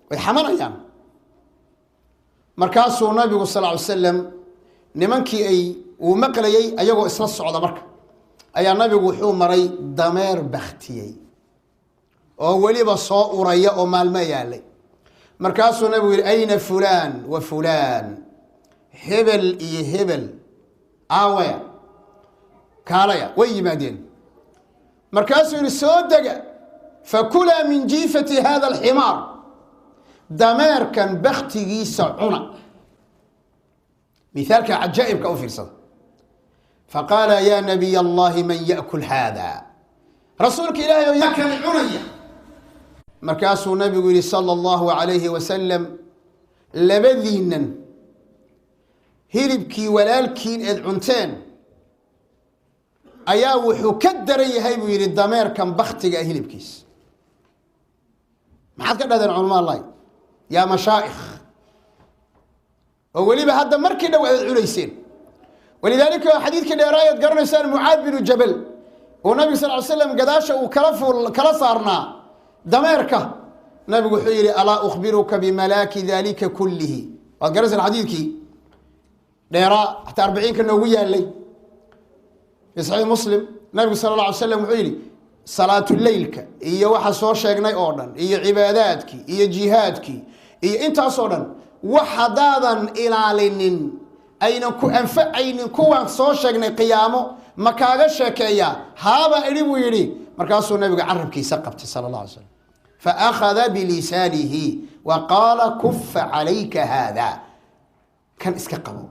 Way xamanayaan. Markaasuu nabigu sal ly slam nimankii ay uu maqlayey ayagoo isla socda marka ayaa nabigu wuxuu maray dameer baktiyey oo weliba soo uraya oo maalmo yaalay. Markaasuu nabigu yihi ayna fulaan wa fulaan, hebel iyo hebel aawaya, kaalaya. Way yimaadeen. Markaasuu yihi soo dega, fakulaa min jiifati hada alximaar, dameerkan baktigiisa cuna. Mithaalka cajaa'ibka u fiirsada. Faqaala ya nabiy allahi man yaأkul haada, rasuulka Ilahay oo yaa kani cunaya? Markaasuu nabigu yihi sala allahu alayhi wasalam labadiinan hilibkii walaalkiin eed cunteen ayaa wuxuu ka daran yahay buu yihi dameerkan baktiga hilibkiis. Maxaad ka dhahdeen culama allahi, yaa mashaa'ikh? Oo weliba hadda markii dhow aad cunayseen. Walidaalika xadiidkii dheeraayaad garanaysaan, Mucaad binu Jabal oo Nabiga sal ly slam gadaasha uu kala fuul kala saarnaa dameerka, Nabigu wuxuu yihi: "Alaa ukhbiruka bimalaaki dalika kullihi?" Waad garanaysaan xadiidkii dheeraa, xataa arbiciinka noogu yaalay fi Saxiix Muslim. Nabigu sala alla alay slam wuxuu yihi: salaatuleylka iyo waxa soo sheegnay oo dhan, iyo cibaadaadkii iyo jihaadkii iyo intaasoo dhan, wax haddaadan ilaalinin aynan ku anfacaynin kuwaan soo sheegnay qiyaamo, ma kaaga sheekeeyaa? Haabaa idhi, buu yidhi. Markaasuu Nabigu carabkiisa qabtay sala allah alay slam, faakhada bilisaanihi wa qaala: "Kufa calayka haada." Kan iska qabo,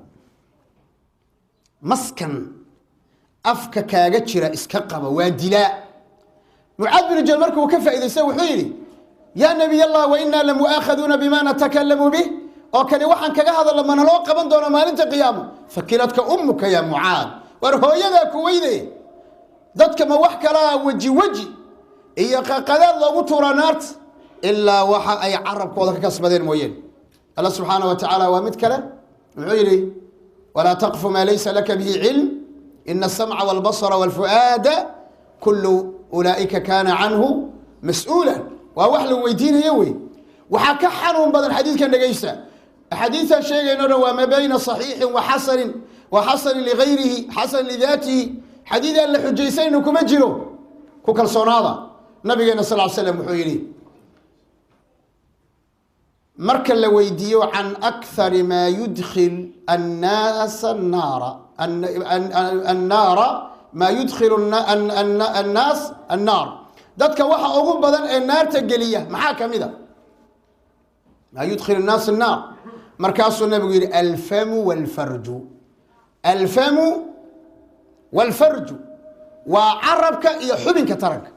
maskan afka kaaga jira iska qabo, waa dilaa. Mucaad binu Jabal marka uu ka faa'idaystay wuxuu yidhi: "Yaa Nabiy Allah, wa inaa lamu'aakhaduuna bima natakalamu bih?" Oo kani waxaan kaga hadalno mana loo qaban doono maalinta qiyaamo? "Hakilatka ummuka ya Mucaad." War hooyadaa ku weyde, dadka ma wax kalaa weji weji iyo qaqadaad loogu tuuraa naarta ilaa waxa ay carabkooda ka kasbadeen mooyeen? Alla subxaana wa tacaala waa mid kale, muxuu yidhi: "Walaa taqfu maa laysa laka bihi cilm, ina asamca walbasra walfu'aada kulu ulaa'ika kaana canhu mas-uula." Waa wax la weydiinayo wey. Waxaa ka xanuun badan xadiidkan, dhegeysta, axaadiistaan sheegayno dhan waa maa bayna saxiixin wa xasanin wa xasanin ligayrihi, xasan lidaatihi. Xadiid aan la xujaysayno kuma jiro, ku kalsoonaada. Nabigeena sal ly slam wuxuu yidhi marka la weydiiyo can akthari maa yudkhil annaasa annaara, annaara maa yudkhilu annaas annaar, dadka waxa ugu badan ee naarta geliya maxaa ka mid a? Maa yudkhil annaas annaar. Markaasuu Nabigu yihi: "Alfamu walfarju." Alfamu walfarju waa carabka iyo xubinka taranka.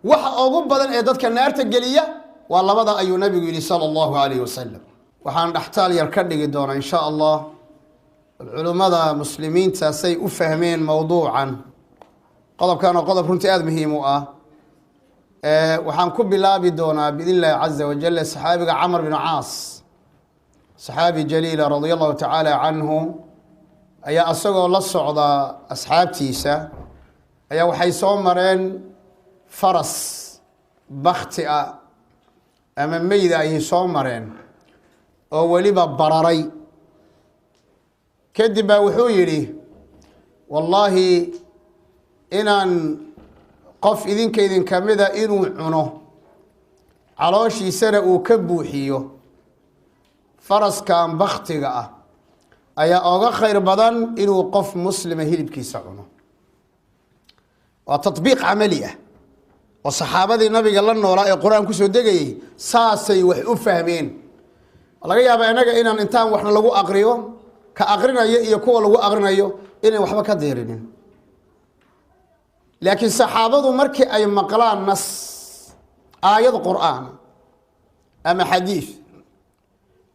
Waxa ugu badan ee dadka naarta geliya waa labada, ayuu Nabigu yihi sala allahu alayh wasalam. Waxaan dhextaal yar ka dhigi doonaa in sha Allah culimmada muslimiinta say u fahmeen mowduucan, qodobkan oo qodob runtii aada muhiim u ah. Waxaan ku bilaabi doonaa biidn illahi caza wajal saxaabiga Camr binu Caas, saxaabi jaliila radia allahu tacaala canhu, ayaa isagoo la socda asxaabtiisa ayaa waxay soo mareen faras bakti ah ama meyda ayay soo mareen oo weliba bararay. Kadib baa wuxuu yidhi: "Wallaahi inaan qof idinka idin kamida inuu cuno, calooshiisana uu ka buuxiyo faraskan baktiga ah ayaa oga khayr badan inuu qof muslima hilibkiisa cuno." Waa tatbiiq camali ah oo saxaabadii Nabiga la noolaa ee Qur-aan kusoo degayay saasay wax u fahmeen. Laga yaabaa innaga inaan intaan waxna lagu aqriyo, ka aqrinayo iyo kuwa lagu aqrinayo inayn waxba ka diirinin, laakiin saxaabadu markii ay maqlaan nas, aayad Qur'aan ama xadiid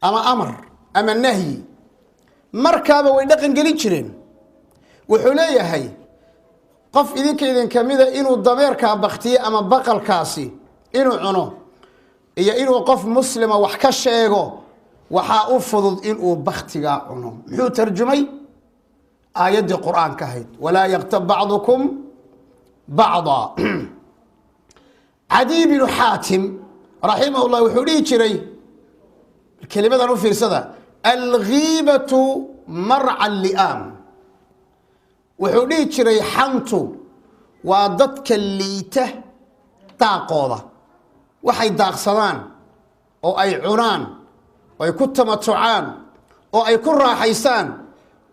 ama amar ama nahyi, markaaba way dhaqan gelin jireen. Wuxuu leeyahay: qof idinka idin kamida inuu dameerkaa baktiye ama baqalkaasi inuu cuno iyo inuu qof muslima wax ka sheego, waxaa u fudud inuu baktigaa cuno. Muxuu tarjumay? Aayaddii Qur-aanka ahayd: "Walaa yaktab bacdukum bacda." Cadiy binu Xaatim raximah llah wuxuu dhihi jiray, kelimadan u fiirsada: "Alghiibatu marca li'aam." Wuxuu dhihi jiray: xantu waa dadka liita daaqooda, waxay daaqsadaan oo ay cunaan oo ay ku tamatucaan oo ay ku raaxaystaan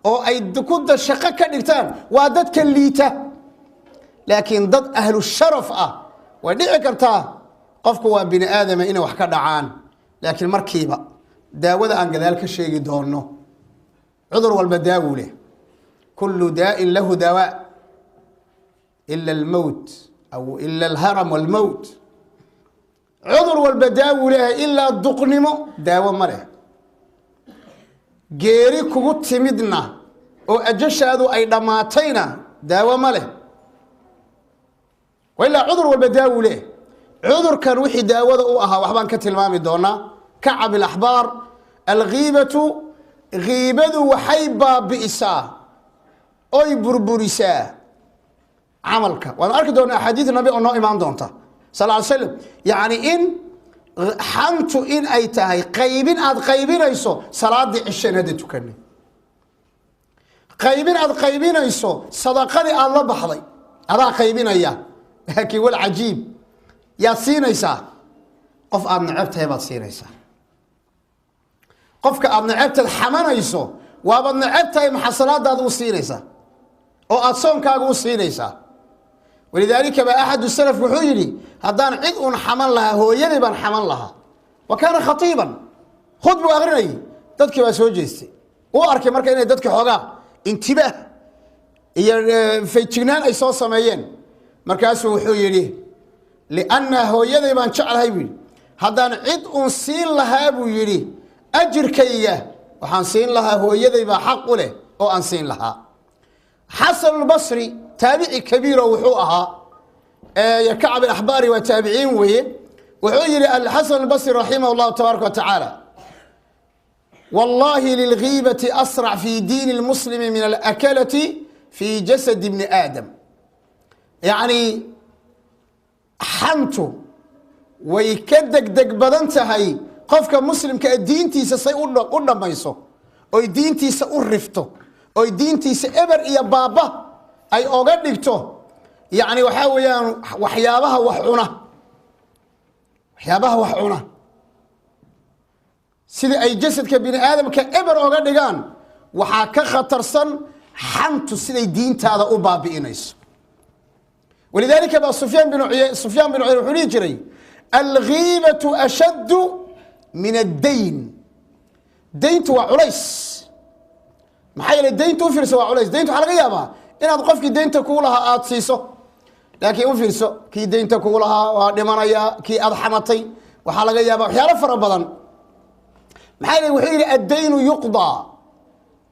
oo ay ku shaqo ka dhigtaan waa dadka liita. Laakiin dad ahlu sharaf ah, way dhici kartaa, qofku waa bini aadama, inay wax ka dhacaan, laakiin markiiba daawada aan gadaal ka sheegi doono. Cudur walba daawu leh, kulu daa'in lahu dawaa ila almowt aw ila alharam walmowt. Cudur walba daawu lehay ilaa duqnimo daawo ma leh. Geeri kugu timidna oo ajashaadu ay dhammaatayna daawo ma leh. Ilaa cudur walba daawu leh. Cudurkan wixii daawada u ahaa waxbaan ka tilmaami doonaa. Kacab ilaxbaar: "Alghiibatu Ghiibadu waxay baabi'isaa oy burburisaa camalka. Waan arki doonaa axaadiis nabi oo noo imaan doonta sal ly slam, yacni in xantu in ay tahay qaybin aad qaybinayso salaadii cisheen hadda tukanay, qaybin aad qaybinayso sadaqadii aada la baxday, adaa qaybinaya. Laakiin wal cajiib, yaad siinaysaa? Qof aada neceb tahay baad siinaysaa. Qofka aada necebtaad xamanayso, waabaad neceb tahay, maxaa salaadaada u siinaysaa oo aada soonkaaga u siinaysaa? Walidaalika baa axadu salaf wuxuu yidhi: "Haddaan cid uun xaman lahaa, hooyadii baan xaman lahaa." Wa kaana khatiiban, khudbuu akrinayay, dadkii baa soo jeestay. Uu arkay marka inay dadki xoogaa intibaah iyo fayjignaan ay soo sameeyeen. Markaasuu wuxuu yidhi: "Lianna hooyaday baan jeclahay," buu yidhi. "Haddaan cid uun siin lahaa," buu yidhi, "ajirkayga waxaan siin lahaa hooyaday baa xaq u leh oo aan siin lahaa." Xasanulbasri taabici kabiiro wuxuu ahaa, Kacab alaxbaari waa taabiciin weeye. Wuxuu yihi Alxasan albasri raximah llahu tabaaraka wa tacaala: "Wallahi lilgiibati asrac fi diini lmuslimi min alakalati fi jasadi bni aadam." Yacni xantu way ka degdeg badan tahay qofka muslimka ee diintiisa say u dhammayso oy diintiisa u rifto oy diintiisa eber iyo baaba ay oga dhigto. Yacni waxaa weeyaan waxyaabaha wax cuna, waxyaabaha wax cuna sidai ay jasadka bini aadamka eber oga dhigaan, waxaa ka khatarsan xantu siday diintaada u baabi'inayso. Walidaalika baa Sufyaan bin Cuyayne wuxuu dhihi jiray: "Alghiibatu ashaddu min addayn." Dayntu waa culays. Maxaa yeelay dayntu, u fiirso, waa culays. Dayntu waxaa laga yaabaa inaad qofkii daynta kuu lahaa aada siiso, laakiin u fiirso, kii daynta kuu lahaa waa dhimanayaa, kii aad xamatay waxaa laga yaabaa waxyaalo fara badan. Maxaa yeelay wuxuu yidhi: "Addaynu yuqdaa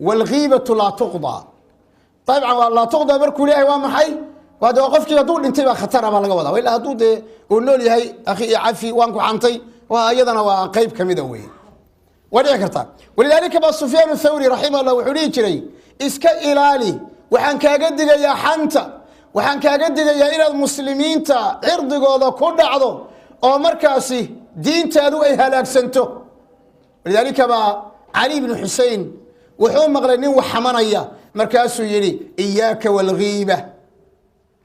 waalghiibatu laa tuqdaa." Dabcan waa laa tuqdaa markuu leeyahay waa maxay? Waa de qofkii hadduu dhintay baa khatara baa laga wadaa. Ilaa hadduu dee uu nool yahay, "Akhi, iyo cafi, waan ku xantay," waa iyadana waa qeyb kamida wey, waa dhici kartaa. Walidaalika baa Sufyaan Thawri raximah llah wuxuu dhihi jiray: "Iska ilaali, waxaan kaaga digayaa xanta, waxaan kaaga digayaa inaad muslimiinta cirdigooda ku dhacdo oo markaasi diintaadu ay halaagsanto." Walidaalika baa Cali bnu Xusein wuxuu maqlay nin wax xamanaya, markaasuu yidhi: "Iyaaka waalghiiba,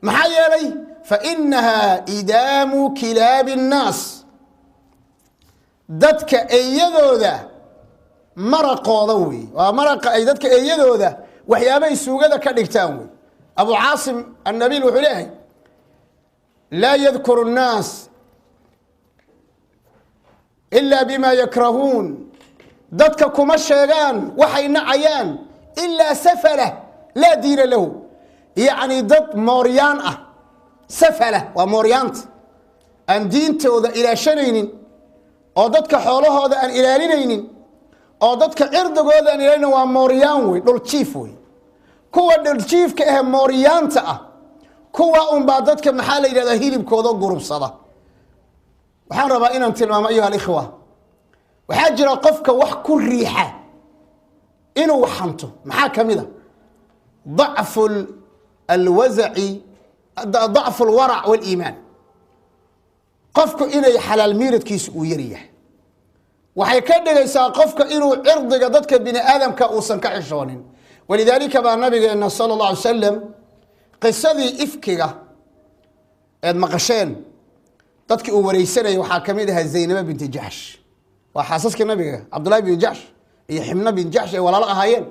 maxaa yeelay fainaha idaamu kilaabi الnaas," dadka eeyadooda maraqooda wey, waa maraqa ay dadka eeyadooda waxyaabay suugada ka dhigtaan wey. Abu Caasim annabiil wuxuu leeyahay: "Laa yadkuru الnaas ila bima yakrahuun," dadka kuma sheegaan waxay nacayaan, "ilaa safala laa diina lahu." Yacni dad mooryaan ah, safala waa mooryaanta aan diintooda ilaashanaynin oo dadka xoolahooda aan ilaalinaynin oo dadka cirdigooda aan ilaalinayn, waa mooryaan wey, dhuljiif wey. Kuwa dhuljiifka ahe mooryaanta ah, kuwa unbaa dadka, maxaa la yidhahdaa, hilibkooda gurubsada. Waxaan rabaa inaan tilmaamo, ayuha alikhwa, waxaa jira qofka wax ku riixa inuu xanto. Maxaa ka mid a? Dacfu alwazaci, dacfu alwarac waliimaan. Qofku inay xalaal miiradkiisu uu yaryahay waxay ka dhigaysaa qofka inuu cirdiga dadka bini aadamka uusan ka xishoonin. Walidaalika baa nabigeena sala اllah alay salam qisadii ifkiga eed maqasheen, dadkii uu wareysanayay waxaa ka mid ahaa Zaynaba binti Jaxsh, waa xaasaskii nabiga, Cabdullahi bin Jaxsh iyo Xibna bin Jaxsh ay walaalo ahaayeen.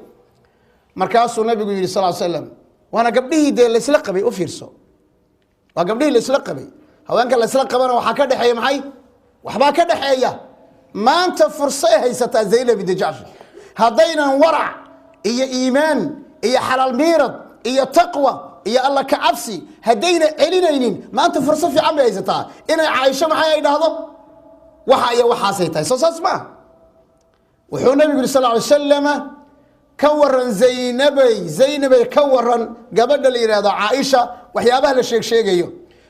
Markaasuu nabigu yihi sal slam, waana gabdhihii dee laysla qabay, u fiirso, waa gabdhihii laysla qabay. Haweenka laysla qabana waxaa ka dhexeeya maxay? Waxbaa ka dhexeeya. Maanta furso ay haysataa Zaynab binti Jaxsh, haddaynan warac iyo iimaan iyo xalaal miirad iyo taqwa iyo Alla ka cabsi haddayna celinaynin, maanta furso fiican bay haysataa inay Caaisho maxay ay dhahdo waxa iyo waxaasay tahay. Soo saas maaha? Wuxuu nabigu yiri sal ly salama: "Ka waran Zaynabay, Zaynabay, ka waran gabadha la yihahdo Caaisha, waxyaabaha la sheeg sheegayo?"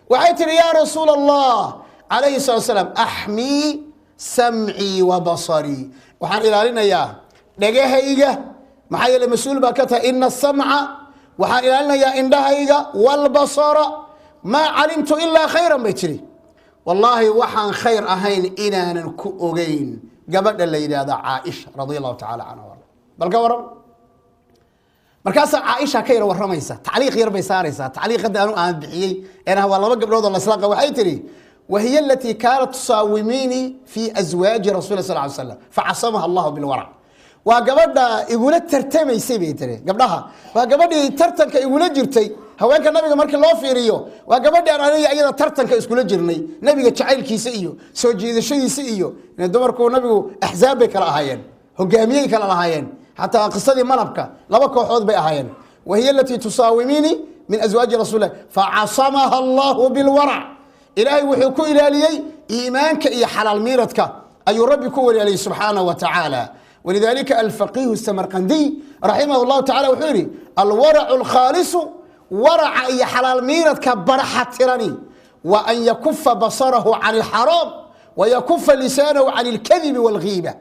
Waxay tihi: "Yaa Rasuul Allah calayhi salatu slam, axmii samcii wa basarii," waxaan ilaalinayaa Dhegahayga, maxaa yeele mas-uul baa ka tahay. Ina asamca, waxaan ilaalinayaa indhahayga, walbasara, maa calimtu ilaa khayran, bay tiri. Wallaahi waxaan khayr ahayn inaanan ku ogeyn gabadha la yidhaahdo Caaisha radia allahu tacala canha. Bal ka waran? Markaasaa Caaisha ka yar warramaysa, tacliiq yar bay saaraysaa, tacliiq hadda anu aan bixiyey een waa laba gabdhood oo laslaqa. Waxay tihi: wahiy alatii kaanat tusaawimiini fi aswaaji rasul sal ly slam, facasamaha allahu bilwarac. Waa gabadha igula tartamaysay, bay tiri. Gabdhaha waa gabadhii tartanka igula jirtay. Haweenka nabiga markii loo fiiriyo, waa gabadhi aan aniga iyada tartanka iskula jirnay nabiga jacaylkiisa iyo soo jiidashadiisa. Iyo dumarku nabigu axzaab bay kala ahaayeen, hogaamiyey kala lahaayeen, xataa qisadii malabka laba kooxood bay ahaayeen. Wahiy alatii tusaawimiini min aswaaji rasul lah, facasamaha allahu bilwarac. Ilaahay wuxuu ku ilaaliyey iimaanka iyo xalaal miiradka ayuu Rabbi ku walaaliyey subxaanaه wa tacaala. Walidalika alfaqiihu Samarqandiy raximah اllahu tacala wuxuu yihi: alwaracu alkhaalisu, waraca iyo xalaal miiradka baraxa tirani, wa an yakufa basarahu can اlxaraam wayakufa lisaanahu can اlkadibi wاlghiiba.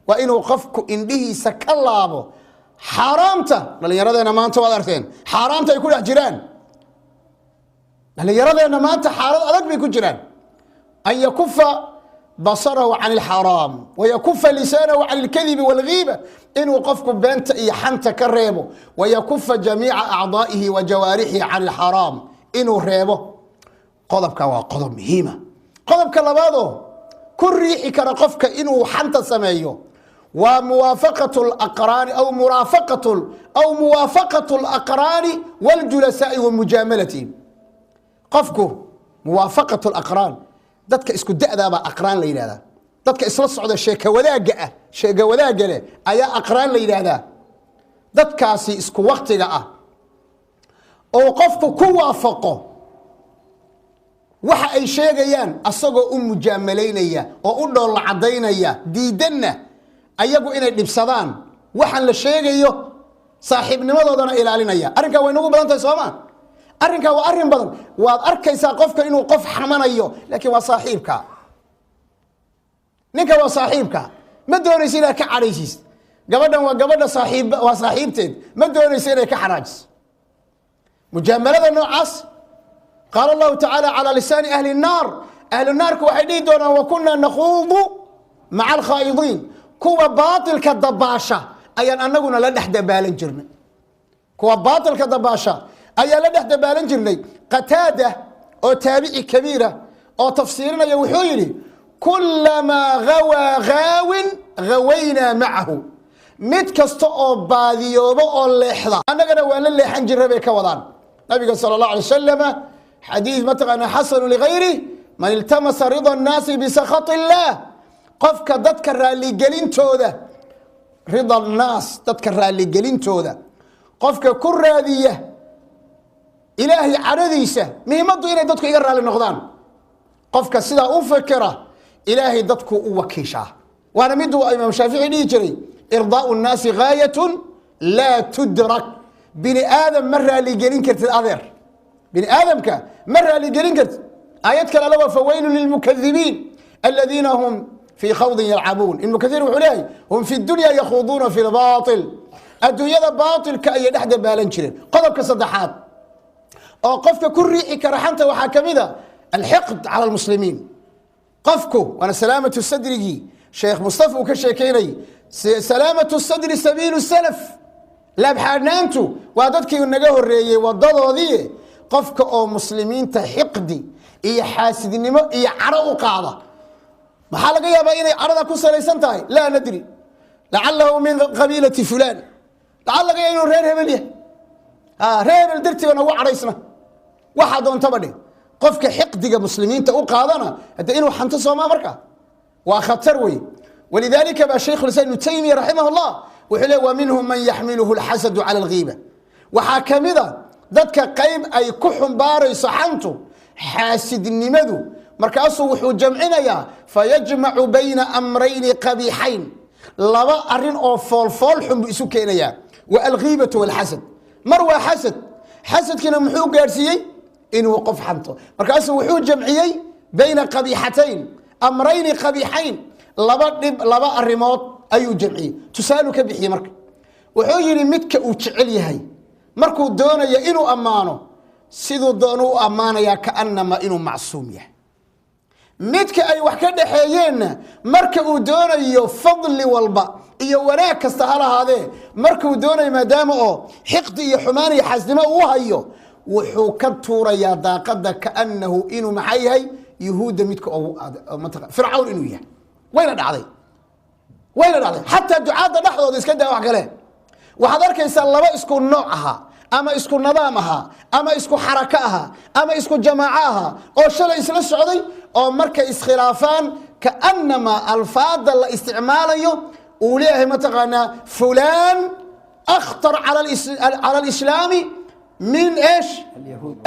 Waa inuu qofku indhihiisa ka laabo xaaraamta. Dhallinyaradeena maanta waad arteen xaaraamta ay ku dhex jiraan. Dhallinyaradeenna maanta xaalad adag bay ku jiraan. An yakufa basarahu can alxaraam wayakufa lisaanahu can alkadibi walghiiba, inuu qofku beenta iyo xanta ka reebo, wayakufa jamiica acdaa'ihi wa jawaarixihi can alxaraam inuu reebo. Qodobka waa qodob muhiima. Qodobka labaadoo ku riixi kara qofka inuu xanta sameeyo waa muwaafaqat laqraani aw muraafaqat aw muwaafaqatu alaqraani wاljulasaai wa mujaamalatihim. Qofku muwaafaqat alaqraan, dadka isku da'daabaa aqraan la yidhahdaa. Dadka isla socda, sheeka wadaagga ah, sheeka wadaagga leh ayaa aqraan la yidhaahdaa. Dadkaasi isku waktiga ah oo qofku ku waafaqo waxa ay sheegayaan, asagoo u mujaamalaynaya oo u dhoolla caddaynaya, diidanna ayagu inay dhibsadaan waxaan la sheegayo, saaxiibnimadoodana ilaalinaya. Arrinkaa way nagu badan tahay, sooma? Arrinkaa waa arrin badan. Waad arkaysaa qofka inuu qof xamanayo, laakiin waa saaxiibka ninka, waa saaxiibka, ma doonayso inaad ka cadhaysiis. Gabadhan waa gabadha saaxiib, waa saaxiibteed, ma doonayso inay ka xanaajiso. Mujaamalada noocaas, qaala Allahu tacaala calaa lisaani ahli الnaar, ahlu naarku waxay dhihi doonaan: wa kunaa nakhuudu maca alkhaa'idiin. Kuwa baatilka dabaasha ayaan anaguna la dhex dabaalan jirnay, kuwa baatilka dabaasha ayaa la dhex dabaalan jirnay. Qataada oo taabici kabiira oo tafsiirinaya wuxuu yidhi: kulamaa gawaa gaawin gawaynaa macahu. Mid kasta oo baadiyoobo oo leexda, annagana waan la leexan jirnay bay ka wadaan. Nabiga sala اllah alay wasalama xadiid mataqaana xasanu ligayri: man iltamasa rida annaasi bisakhat illah. Qofka dadka raaligelintooda, rida annaas, dadka raaligelintooda qofka ku raadiya Ilaahay cadhadiisa, muhiimaddu inay dadku iga raali noqdaan, qofka sidaa u fekera, Ilaahay dadku u wakiishaa. Waana miduu Imaam Shaafici dhihi jiray: irdaau nnaasi gaayatun laa tudrak. Bini aadam ma raaligelin kartid, adeer, bini aadamka ma raaligelin kartid. Aayad kale alla waa: fawaylu lilmukadibiin aladiina hum fii khawdin yalcabuun. Ibnu Kaiir wuxuu leeyahay: hum fi dunya yakhuuduuna fi lbail. Adduunyada baatilka ayay dhex dabaalan jireen. Qodobka saddexaad oo qofka ku riixi kara xanta waxaa ka mid a alxiqd cala almuslimiin. Qofku waana salaamatu sadrigii Sheekh Mustafa uu ka sheekeynayay. Salaamatu sadri sabiilu salaf, laabxaadhnaantu waa dadkii naga horeeyey wadadoodii. Qofka oo muslimiinta xiqdi iyo xaasidnimo iyo cadho u qaada, maxaa laga yaabaa inay cadhada ku salaysan tahay? Laa nadri, lacalahu min qabiilati fulan, lacal laga yaaba inuu reer hebel yahay, reer hebel dartiiba nagu cadhaysna. Waxaa doontaba dheh. Qofka xiqdiga muslimiinta u qaadana hadde inuu xanto soomaa marka waa khatar wey. Walidalika baa Shaykh lislam Ibnu Taymiya raximah llah wuxuu le: wa minhum man yaxmiluhu alxasadu cala alghiiba. Waxaa ka mida dadka qayb ay ku xumbaarayso xantu xaasidnimadu. Markaasuu wuxuu jamcinayaa: fayajmacu bayna amrayni qabiixayn. Laba arin oo foolfool xun buu isu keenayaa, wa alghiibatu walxasad. Mar waa xasad, xasadkiina muxuu gaadhsiiyey? Inuu qof xanto. Markaasuu wuxuu jamciyey bayna qabiixatayn, amrayni qabiixayn, laba dhib, laba arimood Ayuu jamciyey, tusaaluu ka bixiyey. Marka wuxuu yidhi, midka uu jecel yahay markuu doonayo inuu ammaano, siduu doonu u ammaanayaa, kaanamaa inuu macsuum yahay. Midka ay wax ka dhaxeeyeenna, marka uu doonayo, fadli walba iyo wanaag kasta ha lahaadee, markuu doonayo, maadaama oo xiqdi iyo xumaan iyo xasnimo uu hayo, wuxuu ka tuurayaa daaqada, kaanahu inuu maxaa yahay, yuhuudda midka ugu mataa Fircawn inuu yahay. Wayna dhacday, wayna dhacday. Xataa ducaadda dhexdooda, iska daa wax kale, waxaad arkaysaa laba isku nooc ahaa ama isku nidaam ahaa ama isku xarako ahaa ama isku jamaaco ahaa oo shalay isla socday, oo markay iskhilaafaan, kaanamaa alfaada la isticmaalayo uu leeyahay, mataqaanaa, fulaan akhtar cala alislaami min esh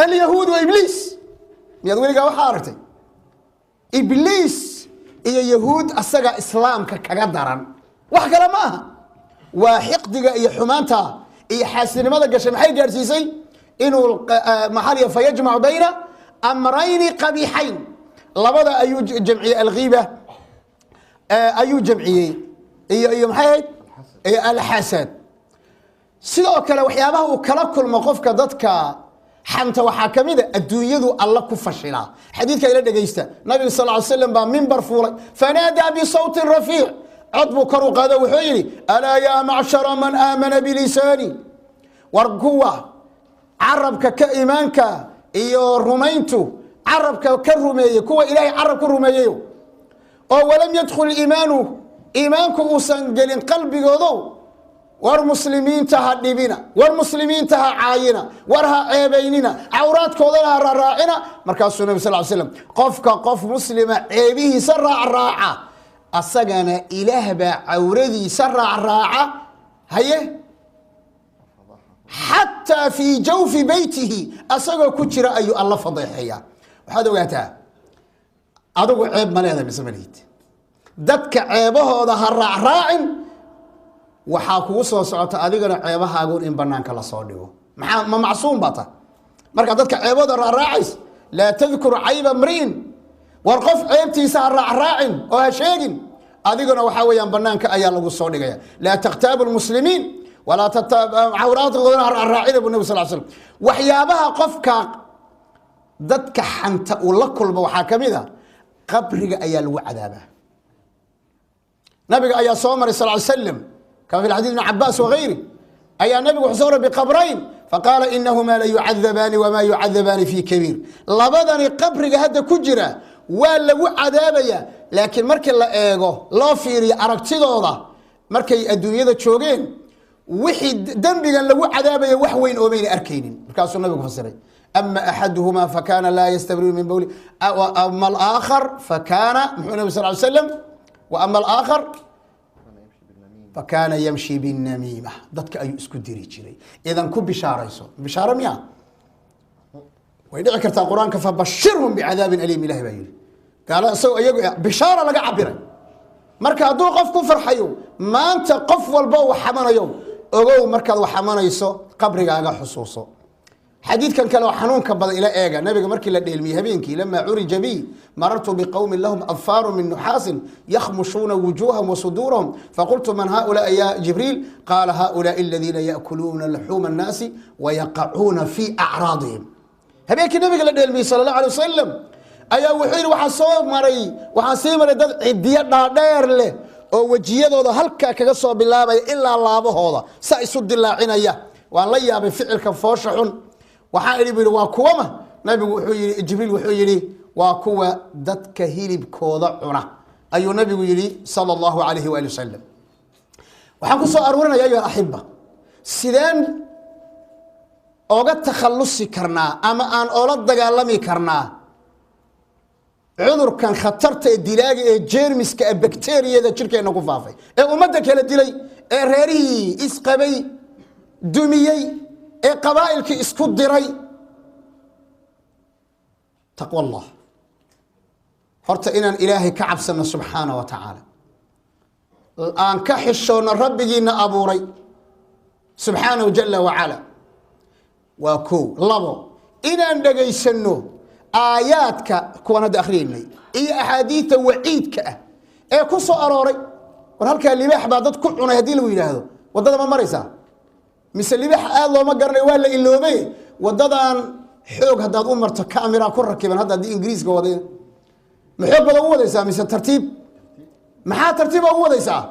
alyahuud wa ibliis. Miyaad weligaa waxaa aragtay Ibliis iyo Yahuud asaga Islaamka kaga daran? Wax kale ma aha, waa xiqdiga iyo xumaanta iyo xaasidnimada gashay. Maxay gaadhsiisay? Inuu maxaa fayajmacu bayna amrayni qabiixayn, labada ayuu jamciyey. Alghiiba ayuu jamciyey iyo maxay ahayd? Iyo alxasad. Sidoo kale waxyaabaha uu kala kulmo qofka dadka xanta waxaa ka mid a adduunyadu Alla ku fashilaa. Xadiidka ila dhegaysta. Nabiga sal ly slam baa mimbar fuulay, fanaadaa bisawtin rafiic, cod buu kor u qaado, wuxuu yidhi: "Alaa yaa macshara man aamana bilisaani", war kuwa carabka ka iimaanka iyo rumayntu carabka ka rumeeyey, kuwa Ilaahay carab ku rumeeyeyo oo walam yadkhul iimaanu, iimaanku uusan gelin qalbigoodow, war muslimiinta ha dhibina, war muslimiinta ha caayina, war ha ceebaynina, cawraadkoodana ha raaraacina. Markaasuu Nabi sal l slam, qofka qof muslima ceebihiisa raacraaca, asagana Ilaah baa cawradiisa raacraaca, haye, xataa fii jawfi beytihi asagoo ku jira ayuu Alla fadeexeeya. Waxaad ogaataa, adigu ceeb ma leedahay mise ma lihid? Dadka ceebahooda ha raacraacin. Waxaa kugu soo socota adigana ceebahaagun in banaanka lasoo dhigo. Maxaa, ma macsuum baa ta markaa dadka ceebahooda raacraacays? Laa tadkur cayba mri'in, war qof ceebtiisa ha raacraacin oo ha sheegin, adiguna waxaa weeyaan banaanka ayaa lagu soo dhigaya. Laa takhtaabu lmuslimiin walaa cawraadkoodana ha raacraacina, bu Nabi sal slam. Waxyaabaha qofka dadka xanta uu la kulmo waxaa ka mid a qabriga ayaa lagu cadaabaa. Nabiga ayaa soo maray sal slam, kama fi xadيث ibn Cabaas wagayri, ayaa nabigu wuxuu soo maray biqabrayn, faqaala: "Inahumaa la yucadabaani wamaa yucadabaani fi kabiir." Labadani qabriga hadda ku jira waa lagu cadaabaya, laakiin markii la eego, loo fiiriyo aragtidooda markay adduunyada joogeen, wixii dembigan lagu cadaabaya wax weyn oomayna arkaynin. Markaasuu nabigu fasiray: ama axaduhuma fakana laa yastabriu min bowli, ama alaakhar fakana, muxuu nabi sal slam, wa ama alaakhar fakana yamshi binnamiima, dadka ayuu isku diri jiray. Idan ku bishaarayso, bishaaro miya? Way dhici kartaa. Qur-aanka "fabashirhum bicadaabin aliim" Ilahi baa yihi. Gaalo isagoo iyagu bishaara laga cabiray. Marka hadduu qof ku farxayo maanta, qof walba uu xamanayo, ogow, markaad wax xamanayso qabrigaaga xusuuso. Xadiidkan kale oo xanuunka badan ila eega. Nabiga markii la dheelmiyey habeenkii, "Lamaa curija bi marartu biqowmin lahum adfaaru min nuxaasin yakhmushuuna wujuuhahum wasuduurahum, faqultu: man haulaai ya Jibriil? Qaala: haulaai aladiina yaakuluuna luxuuma annaasi wayaqacuuna fi acraadihim." Habeenkii nabiga la dheelmiyey sala allah alay wasalam ayaa wuxuu yidhi, waxaan soo maray, waxaan sii maray dad cidiyo dhaadheer leh oo wejiyadooda halkaa kaga soo bilaabaya ilaa laabahooda saa isu dilaacinaya. Waan la yaabay ficilka foosha xun. Waxaan idhi, bu yidhi, waa kuwama? Nabigu wuxuu yidhi, Jibriil wuxuu yidhi, waa kuwa dadka hilibkooda cuna, ayuu nabigu yidhi sala allahu alayhi waali wasalam. Waxaan ku soo aruurinaya, ayuha alaxiba, sideen oga takhallusi karnaa ama aan oola dagaalami karnaa cudurkan khatarta ee dilaaga ee jeermiska ee bakteriyada jirkeenna ku faafay ee ummadda kala dilay, ee reerihii isqabay dumiyey, ee qabaa'ilkii isku diray? Taqwa Allah. Horta inaan Ilaahay ka cabsano subxaana wa tacaala, aan ka xishoonno Rabbigiina abuuray subxaanahu jala wacala, waa kow. Labo, inaan dhegaysanno aayaadka kuwan hadda akhriyaynay iyo axaadiidta waciidka ah ee ku soo arooray. War halkaa libaax baa dad ku cunay haddii lagu yidhaahdo, waddada ma maraysaa? Mise libaax aada looma garanayo, waa la iloobay. Waddadan xoog haddaad u marto, camera ku rakiban hadda. Haddii Ingiriiska waday, ma xoog baad ugu wadaysaa mise tartiib? Maxaa tartiiba ugu wadaysaa?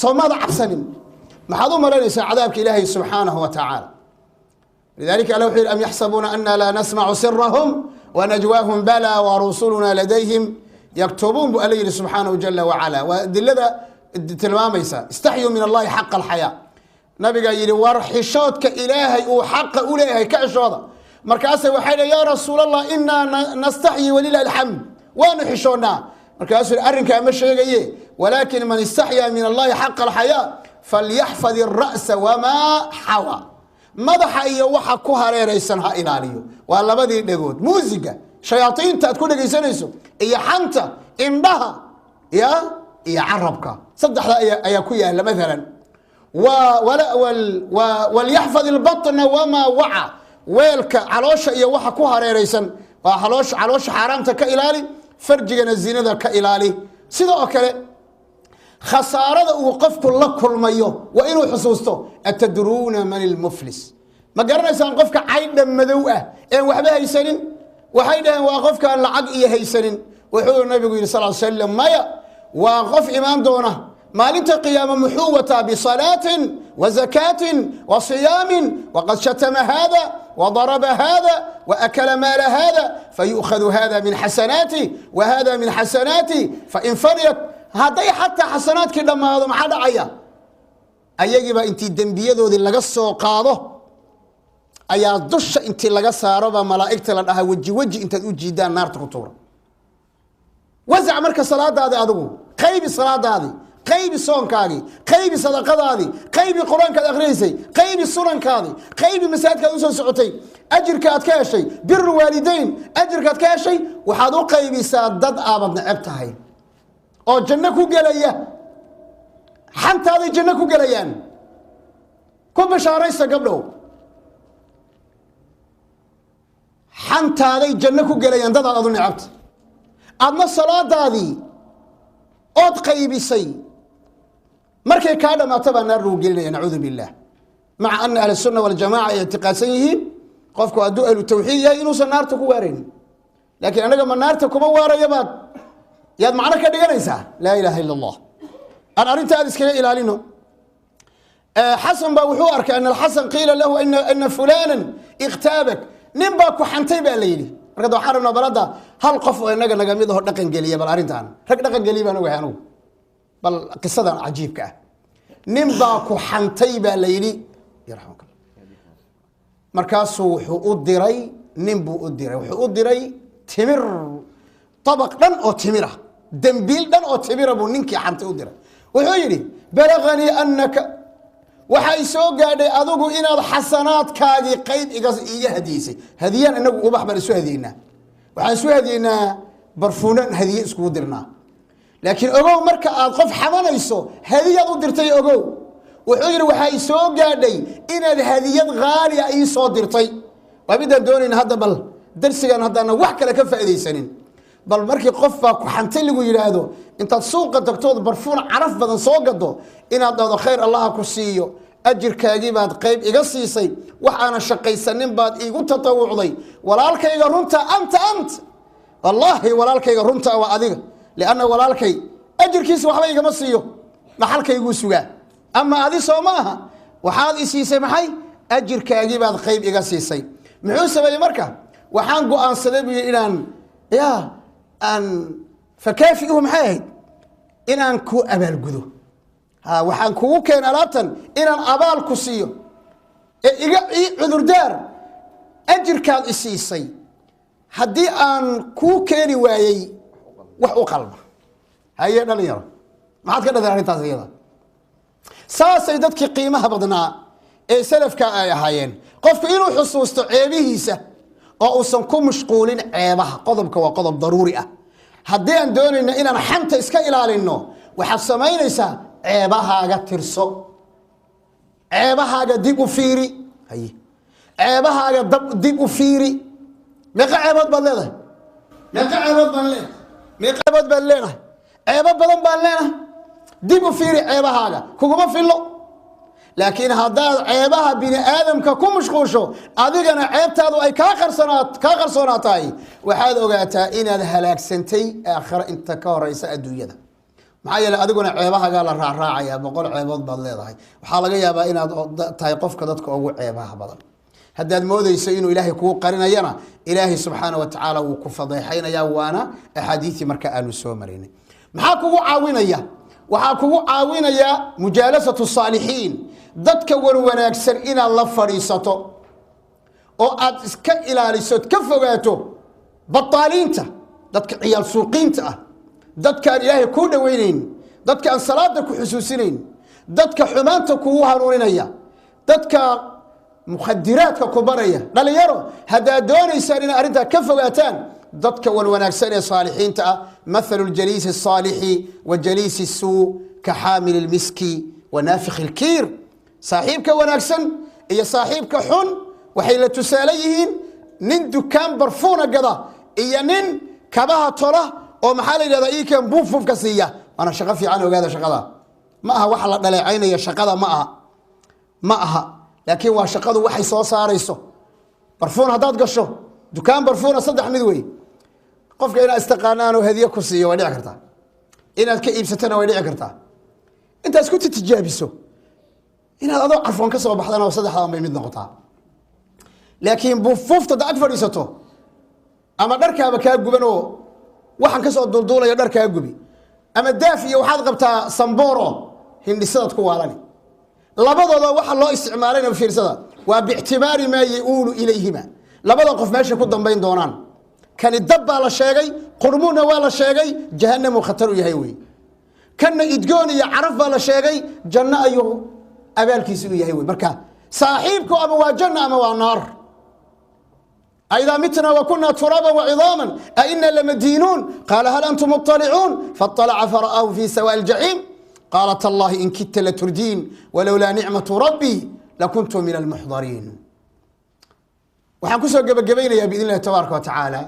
Soomaada cabsanin? Maxaad u malaynaysaa cadaabka Ilaahay subxaanahu wa tacaala? Lidalika Alla wuxuu yidhi: "Am yaxsabuuna ana laa nasmacu sirahum wanajwaahum bala warusuluna ladayhim yaktubuun," buu Alla yidhi subxaanahu jala wacala. Waa adilada tilmaamaysa istaxyuu min Allahi xaqa alxayaa. Nabigaa yidhi: "War xishoodka Ilaahay uu xaqa u leeyahay ka xishooda." Markaase waxay dhi: "Yaa Rasuul Allah, inaa nastaxyi walilahi alxamd, waanu xishoonnaa." Markaasuu yidhi: "Arrinkaa ma sheegaye, walaakin man istaxyaa min Allahi xaqa alxayaa falyaxfad ira'sa wamaa xawa." Madaxa iyo waxa ku hareeraysan ha ilaaliyo. Waa labadii dhegood, muusiga shayaaiinta aad ku dhegaysanayso iyo xanta, indhaha ya iyo carabka, saddexda ayaa ku yaala. Maalan, walyaxfad ilbatna wamaa waca, weelka caloosha iyo waxa ku hareeraysan. Waa caloosha. Caloosha xaaraamta ka ilaali, farjigana zinada ka ilaali. Sida oo kale khasaarada uu qofku la kulmayo waa inuu xusuusto. Atadruuna man ilmuflis? Ma garanaysaan qofka caydha madow ah een waxba haysanin? Waxay dhaheen: "Waa qofkaan lacag iyo haysanin." Wuxuu Nabigu yidhi sal slam: "Maya, waa qof imaan doona maalinta qiyaama. Muxuu wataa? Bisalaatin wa zakaatin wa siyaamin, waqad shatama hada وضرب هذا وأكل مال هذا، فيؤخذ هذا من xasanaati wa hada min xasanaati، fain faniyat." Hadday xataa xasanaadkii dhammaado, maxaa dhacaya? Ayagiibaa intii dembiyadoodii laga soo qaado ayaa dusha intii laga saarobaa malaa'igta la dhahaa: "Weji weji intaad u jiidaan naarta ku tuura." Wasac marka salaadaadi adigu qaybi, salaadaadii qaybi, soonkaagii qaybi, sadaqadaadii qaybi, Qur-aankaad akhriyaysay qaybi, sunankaadii qaybi, masaajidkaad usoo socotay ajirka aad ka heshay, biru waalideyn ajirkaad ka heshay, waxaad u qaybisaa dad aabad neceb tahay oo janno ku gelaya. Xantaaday janno ku gelayaan. Ku bashaaraysta gabdhow, xantaaday janno ku gelayaan dadaad adu necabta. Adna salaadaadii ood qaybisay markay kaa dhammaato baa naar lagu gelinaya, nacuudu billah. Maca ana ahlu sunna waljamaca ay ictiqaadsan yihiin qofku hadduu ahlu tawxiid yahay inuusan naarta ku waaraynin, laakiin anaga ma naarta kuma waaraya baad yaad macno ka dhiganaysaa. Laa ilaha ila Allah. Aan arrinta aad iskaga ilaalino. Xasan baa wuxuu arkay ana Alxasan qiila lahu ana fulana ikhtaabak, nin baa ku xantay baa la yidhi. Marka da waxaan rabnaa baladda hal qof oo inaga naga mid aho dhaqan geliya bal arrintan. Rag dhaqan geliya baan ogahay anugu. Bal qisadan cajiibka ah, nin baa ku xantay baa la yidhi, yarxamka. Markaasuu wuxuu u diray, nin buu u diray, wuxuu u diray timir, abaq dhan oo timira, dembiil dhan oo timira buu ninkii xantay u diray. Wuxuu yidhi: "Balaganii anaka, waxay soo gaadhay adigu inaad xasanaadkaagii qayb iiga hadiyeysay." Hadiyaan inagu ubax baan isu hadiyeynaa, waxaan isu hadiyeynaa barfuunan, hadiye iskugu dirnaa. Laakiin ogow, marka aad qof xamanayso hadiyaad u dirtay, ogow. Wuxuu yidhi: "Waxay soo gaadhay inaad hadiyad haaliya ii soo dirtay." Waa midaan doonayna hadda. Bal darsigan haddaana wax kale ka faaidaysanin, bal markii qof baa ku xantay lagu yidhaahdo, intaad suuqa tagtood barfuun caraf badan soo gado, inaad dhahdo: "Khayr Allaha ku siiyo, ajirkaagii baad qayb iga siisay, wax aanan shaqaysanin baad iigu tatawucday. Walaalkayga runta anta, ant wallaahi, walaalkayga runta waa adiga, lianna walaalkay ajirkiisa waxba igama siiyo, dhaxalkayguu sugaa. Ama adi soo ma aha, waxaad i siisay maxay? Ajirkaagii baad qayb iga siisay." Muxuu sameeyey marka? "Waxaan go-aansaday," buu yidhi, "inaan ya aan fakaafiuhu, maxay ahayd, inaan ku abaalgudo. Ha, waxaan kugu keen alaabtan inaan abaal ku siiyo ee iga ii cudurdaar ajirkaad i siisay haddii aan kuu keeni waayey wax u qalma." Haye dhalinyaro, maxaad ka dhadeen arrintaas iyada? Saasay dadkii qiimaha badnaa ee salafka ay ahaayeen. Qofku inuu xusuusto ceebihiisa oo uusan ku mashquulin ceebaha. Qodobka waa qodob daruuri ah. Haddii aan doonayno inaan xanta iska ilaalinno, waxaad samaynaysaa: ceebahaaga tirso, ceebahaaga dib u fiiri. Haye, ceebahaaga dib u fiiri. Meeqa ceebood baad leedahay? Meeqa ceebood baan leenahay? Meeqa ceebood baan leenahay? Ceebo badan baan leenahay. Dib u fiiri ceebahaaga, kuguma fillo. Laakiin haddaad ceebaha bini aadamka ku mashquusho, adigana ceebtaadu ay kaa qarsoonaa tahay, waxaad ogaataa inaad halaagsantay aakhiro inta ka horeysa adduunyada. Maxaa yeele, adiguna ceebahaagaa la raacraacaya. 100 ceebood baad leedahay. Waxaa laga yaabaa inaad tahay qofka dadka ugu ceebaha badan. Haddaad moodeyso inuu Ilaahay kuu qarinayana, Ilaahay subxaana wa tacaala wuu ku fadeexaynaya. Waana axaadiisii marka aanu soo maraynay. Maxaa kugu caawinaya? Waxaa kugu caawinaya mujaalasatu saalixiin, dadka wanwanaagsan inaad la fadhiisato oo aad iska ilaaliso, ka fogaato bataaliinta, dadka ciyaal suuqiinta ah, dadkaan Ilaahay kuu dhoweynayn, dadka aan salaada ku xusuusinayn, dadka xumaanta kugu hanuuninaya, dadka mukhadiraadka ku baraya. Dhalinyaro, haddaad doonaysaan inaad arrintaa ka fogaataan, dadka wanwanaagsan ee saalixiinta ah, mathalu ljaliisi الsaalixi wa jaliisi الsuu ka xaamili اlmiski wa naafikhi اlkiir. Saaxiibka wanaagsan iyo saaxiibka xun waxay la tusaale yihiin nin dukaan barfuuna gada iyo nin kabaha tola oo, maxaa la yidhahdaa, iikan buufufka siiya. Waana shaqo fiican, ogaada. Shaqada ma aha waxa la dhaleecaynaya, shaqada ma aha, ma aha, laakiin waa shaqadu waxay soo saarayso. Barfuun haddaad gasho dukaan barfuuna, saddex mid wey: qofka inaad istaqaanaan oo hadiye ku siiyo way dhici kartaa, inaad ka iibsatona way dhici kartaa, intaas ku tijaabiso inaad adoo carfoon ka soo baxdana. Saddexdaan bay mid noqotaa. Laakiin buufuufta da ag fadhiisato, ama dharkaaba kaa guban oo waxaan kasoo duulduulaya dhar kaa gubi, ama daaf iyo waxaad qabtaa sambooro, hindhisadaad ku waalani. Labadooda waxa loo isticmaalayna fiirsada, waa biictibaari maa yauulu ilayhima, labada qof meeshay ku dambayn doonaan. Kani dab baa la sheegay, qurmuuna waa la sheegay, jahanamuu khatar u yahay wey. Kanna idgoon iyo caraf baa la sheegay, janno ayuu abaalkiisi u yahay wey. Marka saaxiibku ama waa janno ama waa naar. أإذا متنا وكنا ترابا وعظاما أئنا لمدينون؟ قال هل أنتم مطلعون؟ فاطلع فرآه في سواء الجحيم، قال تالله إن كدت لتردين ولولا نعمة ربي لكنت من المحضرين. Waxaan kusoo gebagabaynayaa biidn illahi tabaaraka wa tacaala,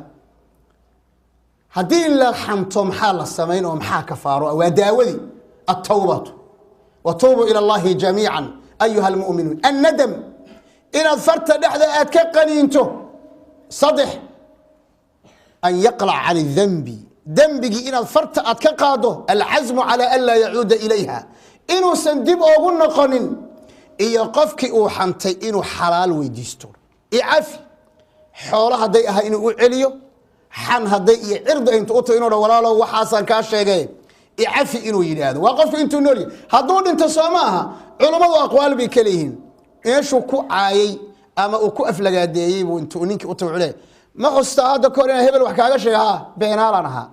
haddii la xanto maxaa la samayn oo maxaa kafaaro? Waa daawadii altawbatu, watuubuu ila allahi jamiica ayuha almu'minuun. Annadam, inaad farta dhexda aad ka qaniinto. Saddex, an yaqlac can اdanbi, dembigii inaad farta aad ka qaado. Alcasmu calى an laa yacuuda ilayha, inuusan dib oogu noqonin. Iyo qofkii uu xantay inuu xalaal weydiisto, icafi. Xoolo hadday ahay inuu u celiyo, xan hadday iyo cirdi intu u tago inuu dha: "Walaalow, waxaasaan kaa sheegay, icafi," inuu yidhaahdo. Waa qofku intuu nool yahay. Hadduu dhinto, soo ma aha? Culummadu aqwaal bay ka leeyihiin. Meeshuu ku caayay ama uu ku aflagaadeeyey buu intuu ninkii u tago le: "Ma xustaa hadda kahor inaan hebel wax kaaga sheega? Ha, beenaalaan ahaa."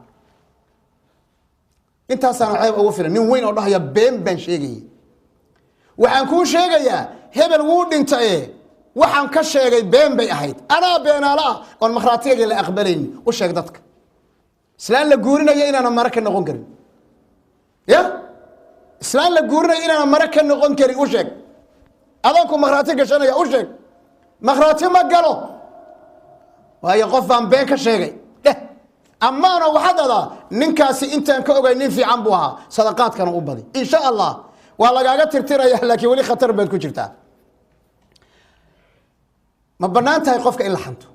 Intaasaana ceeb ugu filan nin weyn oo dhahaya: "Been baan sheegayay. Waxaan kuu sheegayaa hebel wuu dhintaye, waxaan ka sheegay been bay ahayd, anaa beenaalo ah oon makhraatiyagii la aqbalaynin." U sheeg dadka islaan la guurinaya inaana mare ka noqon karin. Ya islaan la guurinaya inaana mare ka noqon karin u sheeg. Adoonku makhraati gashanaya u sheeg: "Makhraati ma galo, waayo qof baan been ka sheegay," dheh. Amaana waxaad adaa: "Ninkaasi intaan ka ogay nin fiican buu ahaa." Sadaqaadkana u badi, insha Allah waa lagaaga tirtiraya, laakiin weli khatar baad ku jirtaa. Ma bannaan tahay qofka in la xanto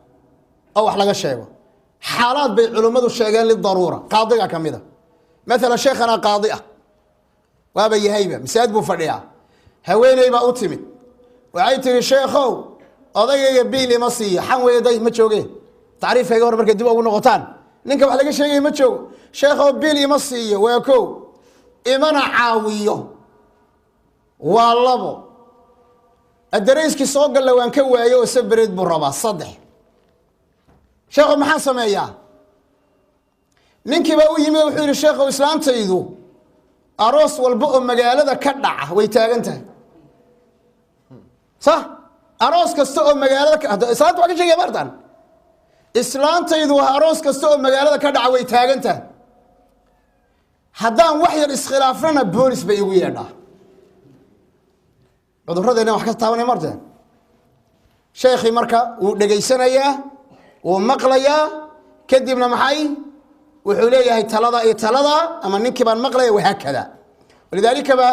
oo wax laga sheego? Xaalaad bay culimmadu sheegeen lidaruura. Qaadiga ka mid a maalan, sheekhanaa qaadi ah waaba yahayba, masaajid buu fadhiyaa. Haweeney baa u timid, waxay tihi: "Sheekhow, odagayga biil ima siiyo." Xan weeday, ma jooge. Tacriifkayga hor markay dib ugu noqotaan, ninka wax laga sheegaya ma joogo. "Sheekhow, biil ima siiyo, waa kow. Imana caawiyo, waa labo. Adarayskii soo galla waan ka waayo oo sabareed buu rabaa, saddex. Sheekhow, maxaan sameeyaa?" Ninkii baa u yimi oo wuxuu yihi: "Sheekhow, islaantaydu aroos walba oo magaalada ka dhaca way taagan tahay." Sax, aroos kasta oo magaalada islaanta waa ka sheegaya maartan. "Islaantaydu aroos kasta oo magaalada ka dhaca way taagan tahay. Haddaan wax yar iskhilaafnana boolis bay igu yeedhaa." Cuduradeena wax ka taabanay marteen. Sheekhii marka wuu dhegaysanayaa, wuu maqlayaa. Kadibna maxay wuxuu leeyahay? Talada iyo talada ama ninkii baan maqlaya, wahaakada. Walidaalika ba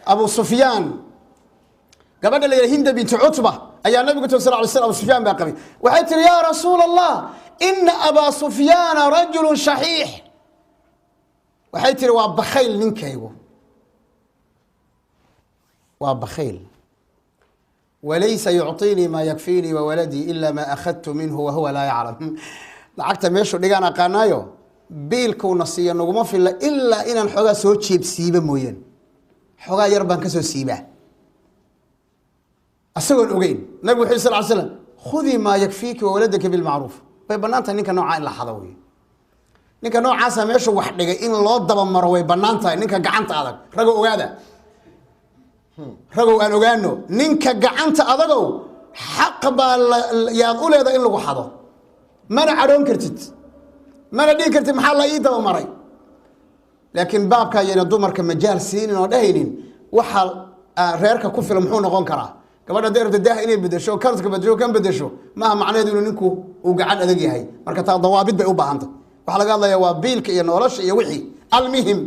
Abu Sufyaan, gabadha la yidhaha Hinda binti Cutba ayaa nabigu tiri sal lay slam, Abu Sufyaan baa qabay. Waxay tiri: "Yaa Rasuul Allah, ina Abaa Sufyaana rajulu shaxiix." Waxay tiri: "Waa bakhayl ninkaygu, waa bakhayl. Walaysa yucطiinii maa yakfiinii wawaladii ila ma akhadtu minhu wahuwa laa yaclam." Lacagta meeshuu dhigaan aqaanaayo, biilkuuna siiyo naguma filla ilaa inaan xoogaa soo jeebsiiba mooyeen, xoogaa yar baan kasoo siibaa asagoon ogeyn. Nabigu wuxu sal l slam: "Khudii maa yakfiiki wawaladaka bilmacruuf." Way banaan tahay ninka noocaa in la xado wey. Ninka noocaasa meeshu wax dhigay in loo dabamaro way banaan tahay. Ninka gacanta adag, ragow ogaada, ragow aan ogaano, ninka gacanta adagow xaq baa yaad u leedahay in lagu xado. Mana cadhoon kartid, mana dhihi kartid maxaa la ii dabamaray. Laakiin baabka ayayna dumarka majaal siinin oo dhahaynin waxa reerka ku filan muxuu noqon karaa. Gabadha hadday rabto daah inay bedesho, karska bedesho, kan bedesho, maaha macnaheedu inuu ninku uu gacan adag yahay. Marka taa dawaabid bay u baahantay. Waxaa laga hadlaya waa biilka iyo nolosha iyo wixii. Almihim,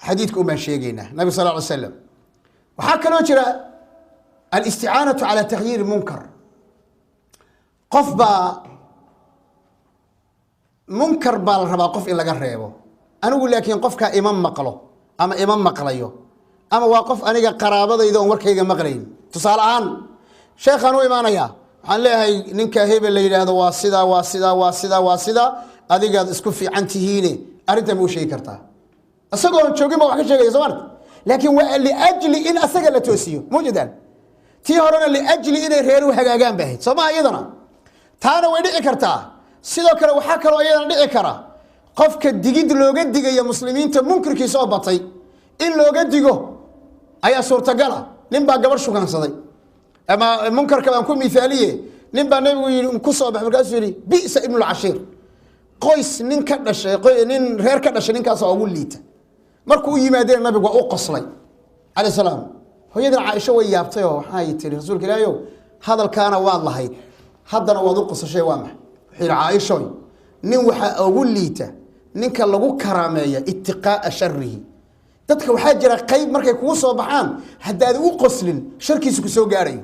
xadiidka un baan sheegaynaa nabig sal ly slam. Waxaa kaloo jira alisticaanatu cala takhyiiri munkar. Qof baa munkar baa la rabaa qof in laga reebo, anigu laakiin qofkaa ima maqlo ama ima maqlayo, ama waa qof aniga qaraabadayda oon warkayga maqlayn. Tusaale ahaan, sheekhaan u imaanayaa, waxaan leeyahay: "Ninka hebel la yidhaahdo waa sidaa, waa sidaa, waa sidaa, waa sidaa, adigaad isku fiican tihiine arrintan ma u sheegi kartaa?" Isagoon joogin ba wax ka sheegaya, soo marta. Laakiin waa liajli in asaga la toosiyo mawjadaan. Tii horena liajli inay reeruhu hagaagaan bay ahayd, soo maha? Iyadana taana way dhici kartaa. Sidoo kale waxaa kaloo iyadana dhici kara qofka digid looga digaya muslimiinta munkirkiisa oo batay in looga digo ayaa suurtagala. Nin baa gabarh shukaansaday, ama munkarka baan ku miaaliye. Nin baa nabigu yii ku soo bax, markaasuu yihi: "Bisa ibnulcashiir." Qoys nin ka dhashay, nin reer ka dhashay ninkaasa ugu liita. Markuu u yimaadeen nabigu waa u qoslay calayh salaam. Hooyadan Caaisho way yaabtay oo waxay tiri: "Rasuulka ilaahayow, hadalkaana waad lahayd, haddana waad u qosashay, waa maxay?" Wuxuu yihi: "Caaishoy, nin waxaa ugu liita ninka lagu karaameeya itiqaa'a sharihi." Dadka waxaa jira qayb markay kugu soo baxaan haddaad u qoslin sharkiisu ku soo gaarayo.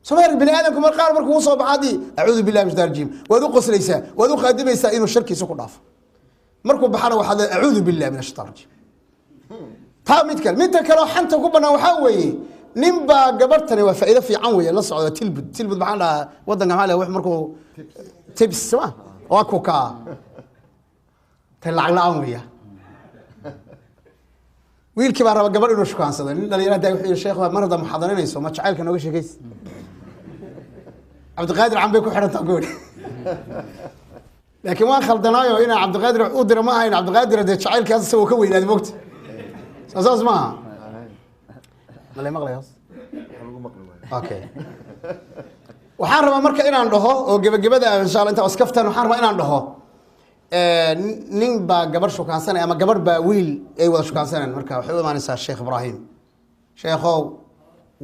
Somaali bini aadamku mar qaar markuu soo baxa haddii acuudu billahi min shaitaan rajiim waad u qoslaysaa, waad u qaadimaysaa inuu sharkiisa ku dhaafo. Markuu baxana waxaad leedahay acuudu billahi min ashaitaan rajiim. Taa mid kale. Midda kale oo xanta ku bannaan waxaa weeye nin baa gabartani waa faa'iido fiican weeye la socda. Tilbud, tilbud maxaan dhahaa waddanka? Maxaa leeyahay wax markuu tips soma waa ku kaa tay lacag la-aan weeya. Wiilkii baa raba gabadh inuu shukaansado. Nin dhalinyaro daa wuxuu yihi: "Sheekh, mar haddaa muxaadarinayso, ma jacaylka nooga sheekaysa?" Cabdiqaadir can bay ku xidhantaa goori, laakiin waan khaldanaayo inaan Cabdiqaadir u dira ma ahayn. Cabdiqaadir dee jacaylkaas isagoo ka weynaaday mogta, soo saas maaha? Malay maqlay hoos. Okay, waxaan rabaa marka inaan dhaho oo gebagabada insha Allah inta iskaftan, waxaan rabaa inaan dhaho nin baa gabarh shukaansanaya ama gabarh baa wiil ay wada shukaansanayaan. Marka waxay u imaanaysaa Sheekh Ibraahim: "Sheekhow,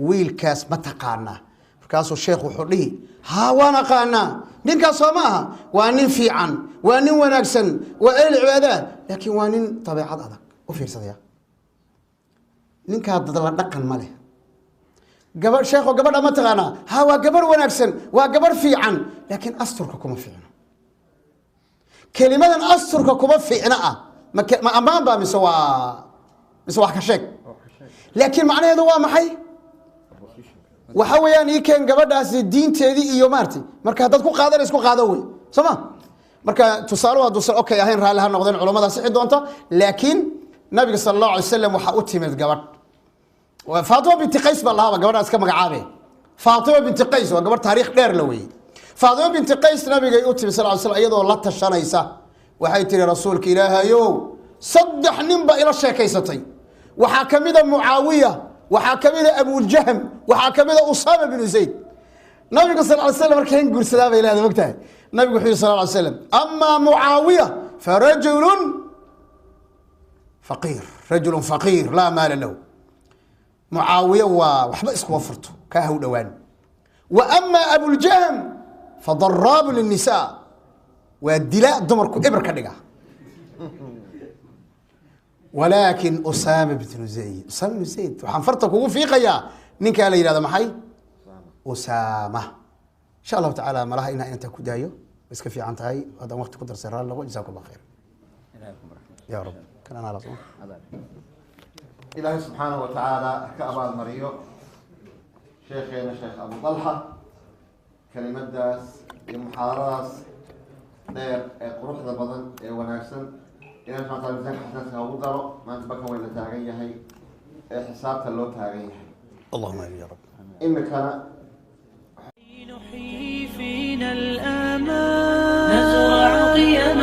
wiilkaas ma taqaanaa?" Markaasuu sheekh wuxuu dhihi: "Haa, waan aqaanaa ninkaas, soo ma aha? Waa nin fiican, waa nin wanaagsan, waa ehel cibaadaad, laakiin waa nin dabeecad adag." U fiirsadaya, ninkaa dadla dhaqan ma leh. Gaba sheekho, gabadha ma taqaanaa? "Ha, waa gabarh wanaagsan, waa gabarh fiican, laakiin asturka kuma fiicno." Kelimadan asturka kuma fiicna ah ma ammaan baa mise wax ka sheeg? Laakiin macnaheedu waa maxay? Waxa weeyaan ii keen gabadhaasi diinteedii iyo maartay. Marka haddaad ku qaadana isku qaado wey, soo ma? Marka tusaale hadduusan okay ahayn, raalli ha noqdeen culamada sixi doonta. Laakiin nabiga sala allahu alay wasalam waxaa u timid gabadh, Faatima binti Qays baa lahaaba gabadhaa iska magacaabe. Faatima binti Qays waa gabadh taariikh dheer la weeyey. Faatima binti Qays nabigay u timi sal ly slam iyadoo la tashanaysa. Waxay tihi: "Rasuulka Ilaahayow, saddex nin baa ila sheekaysatay. Waxaa ka mida Mucaawiya, waxaa ka mida Abujahm, waxaa ka mida Usaama binu Zayd." Nabigu sal ly slam markaan guursadaa bay leedahay, mogtahay. Nabigu wuxuu yihi sal ly slam: "Amaa Mucaawiya farajulun faqiir, rajulun faqiir laa maala lahu." Mucaawiye waa waxba iskuma furto, kaa haw dhowaan. Wa ama Abuljahm fadaraabu lلnisa, waa dilaa dumarku ibr ka dhiga. Walaakin Usaama bnu Zayd, Usaama bnu Zayd, waxaan farta kugu fiiqayaa ninkaa la yihahdo maxay? Usaama. Insha Allahu tacaala malaha inaa intaa ku daayo way iska fiican tahay. Haddaan waqti ku darsay, raalli noqo. Jazakum Allah khayr ya rab. Kan anaa la soo. Ilaahay subxaanahu wa tacaala ha ka abaalmariyo sheekheena Sheekh Abu Dalxa kelimadaas iyo muxaadaradaas dheer ee quruxda badan ee wanaagsan. Ilahay subxana wataala miisaanka xasanaadka ha ugu daro. Maanta bakan wayna taagan yahay ee xisaabta loo taagan yahay. Allahuma amin ya rab. Imikana نحيي فينا الآمال، نزرع قيما.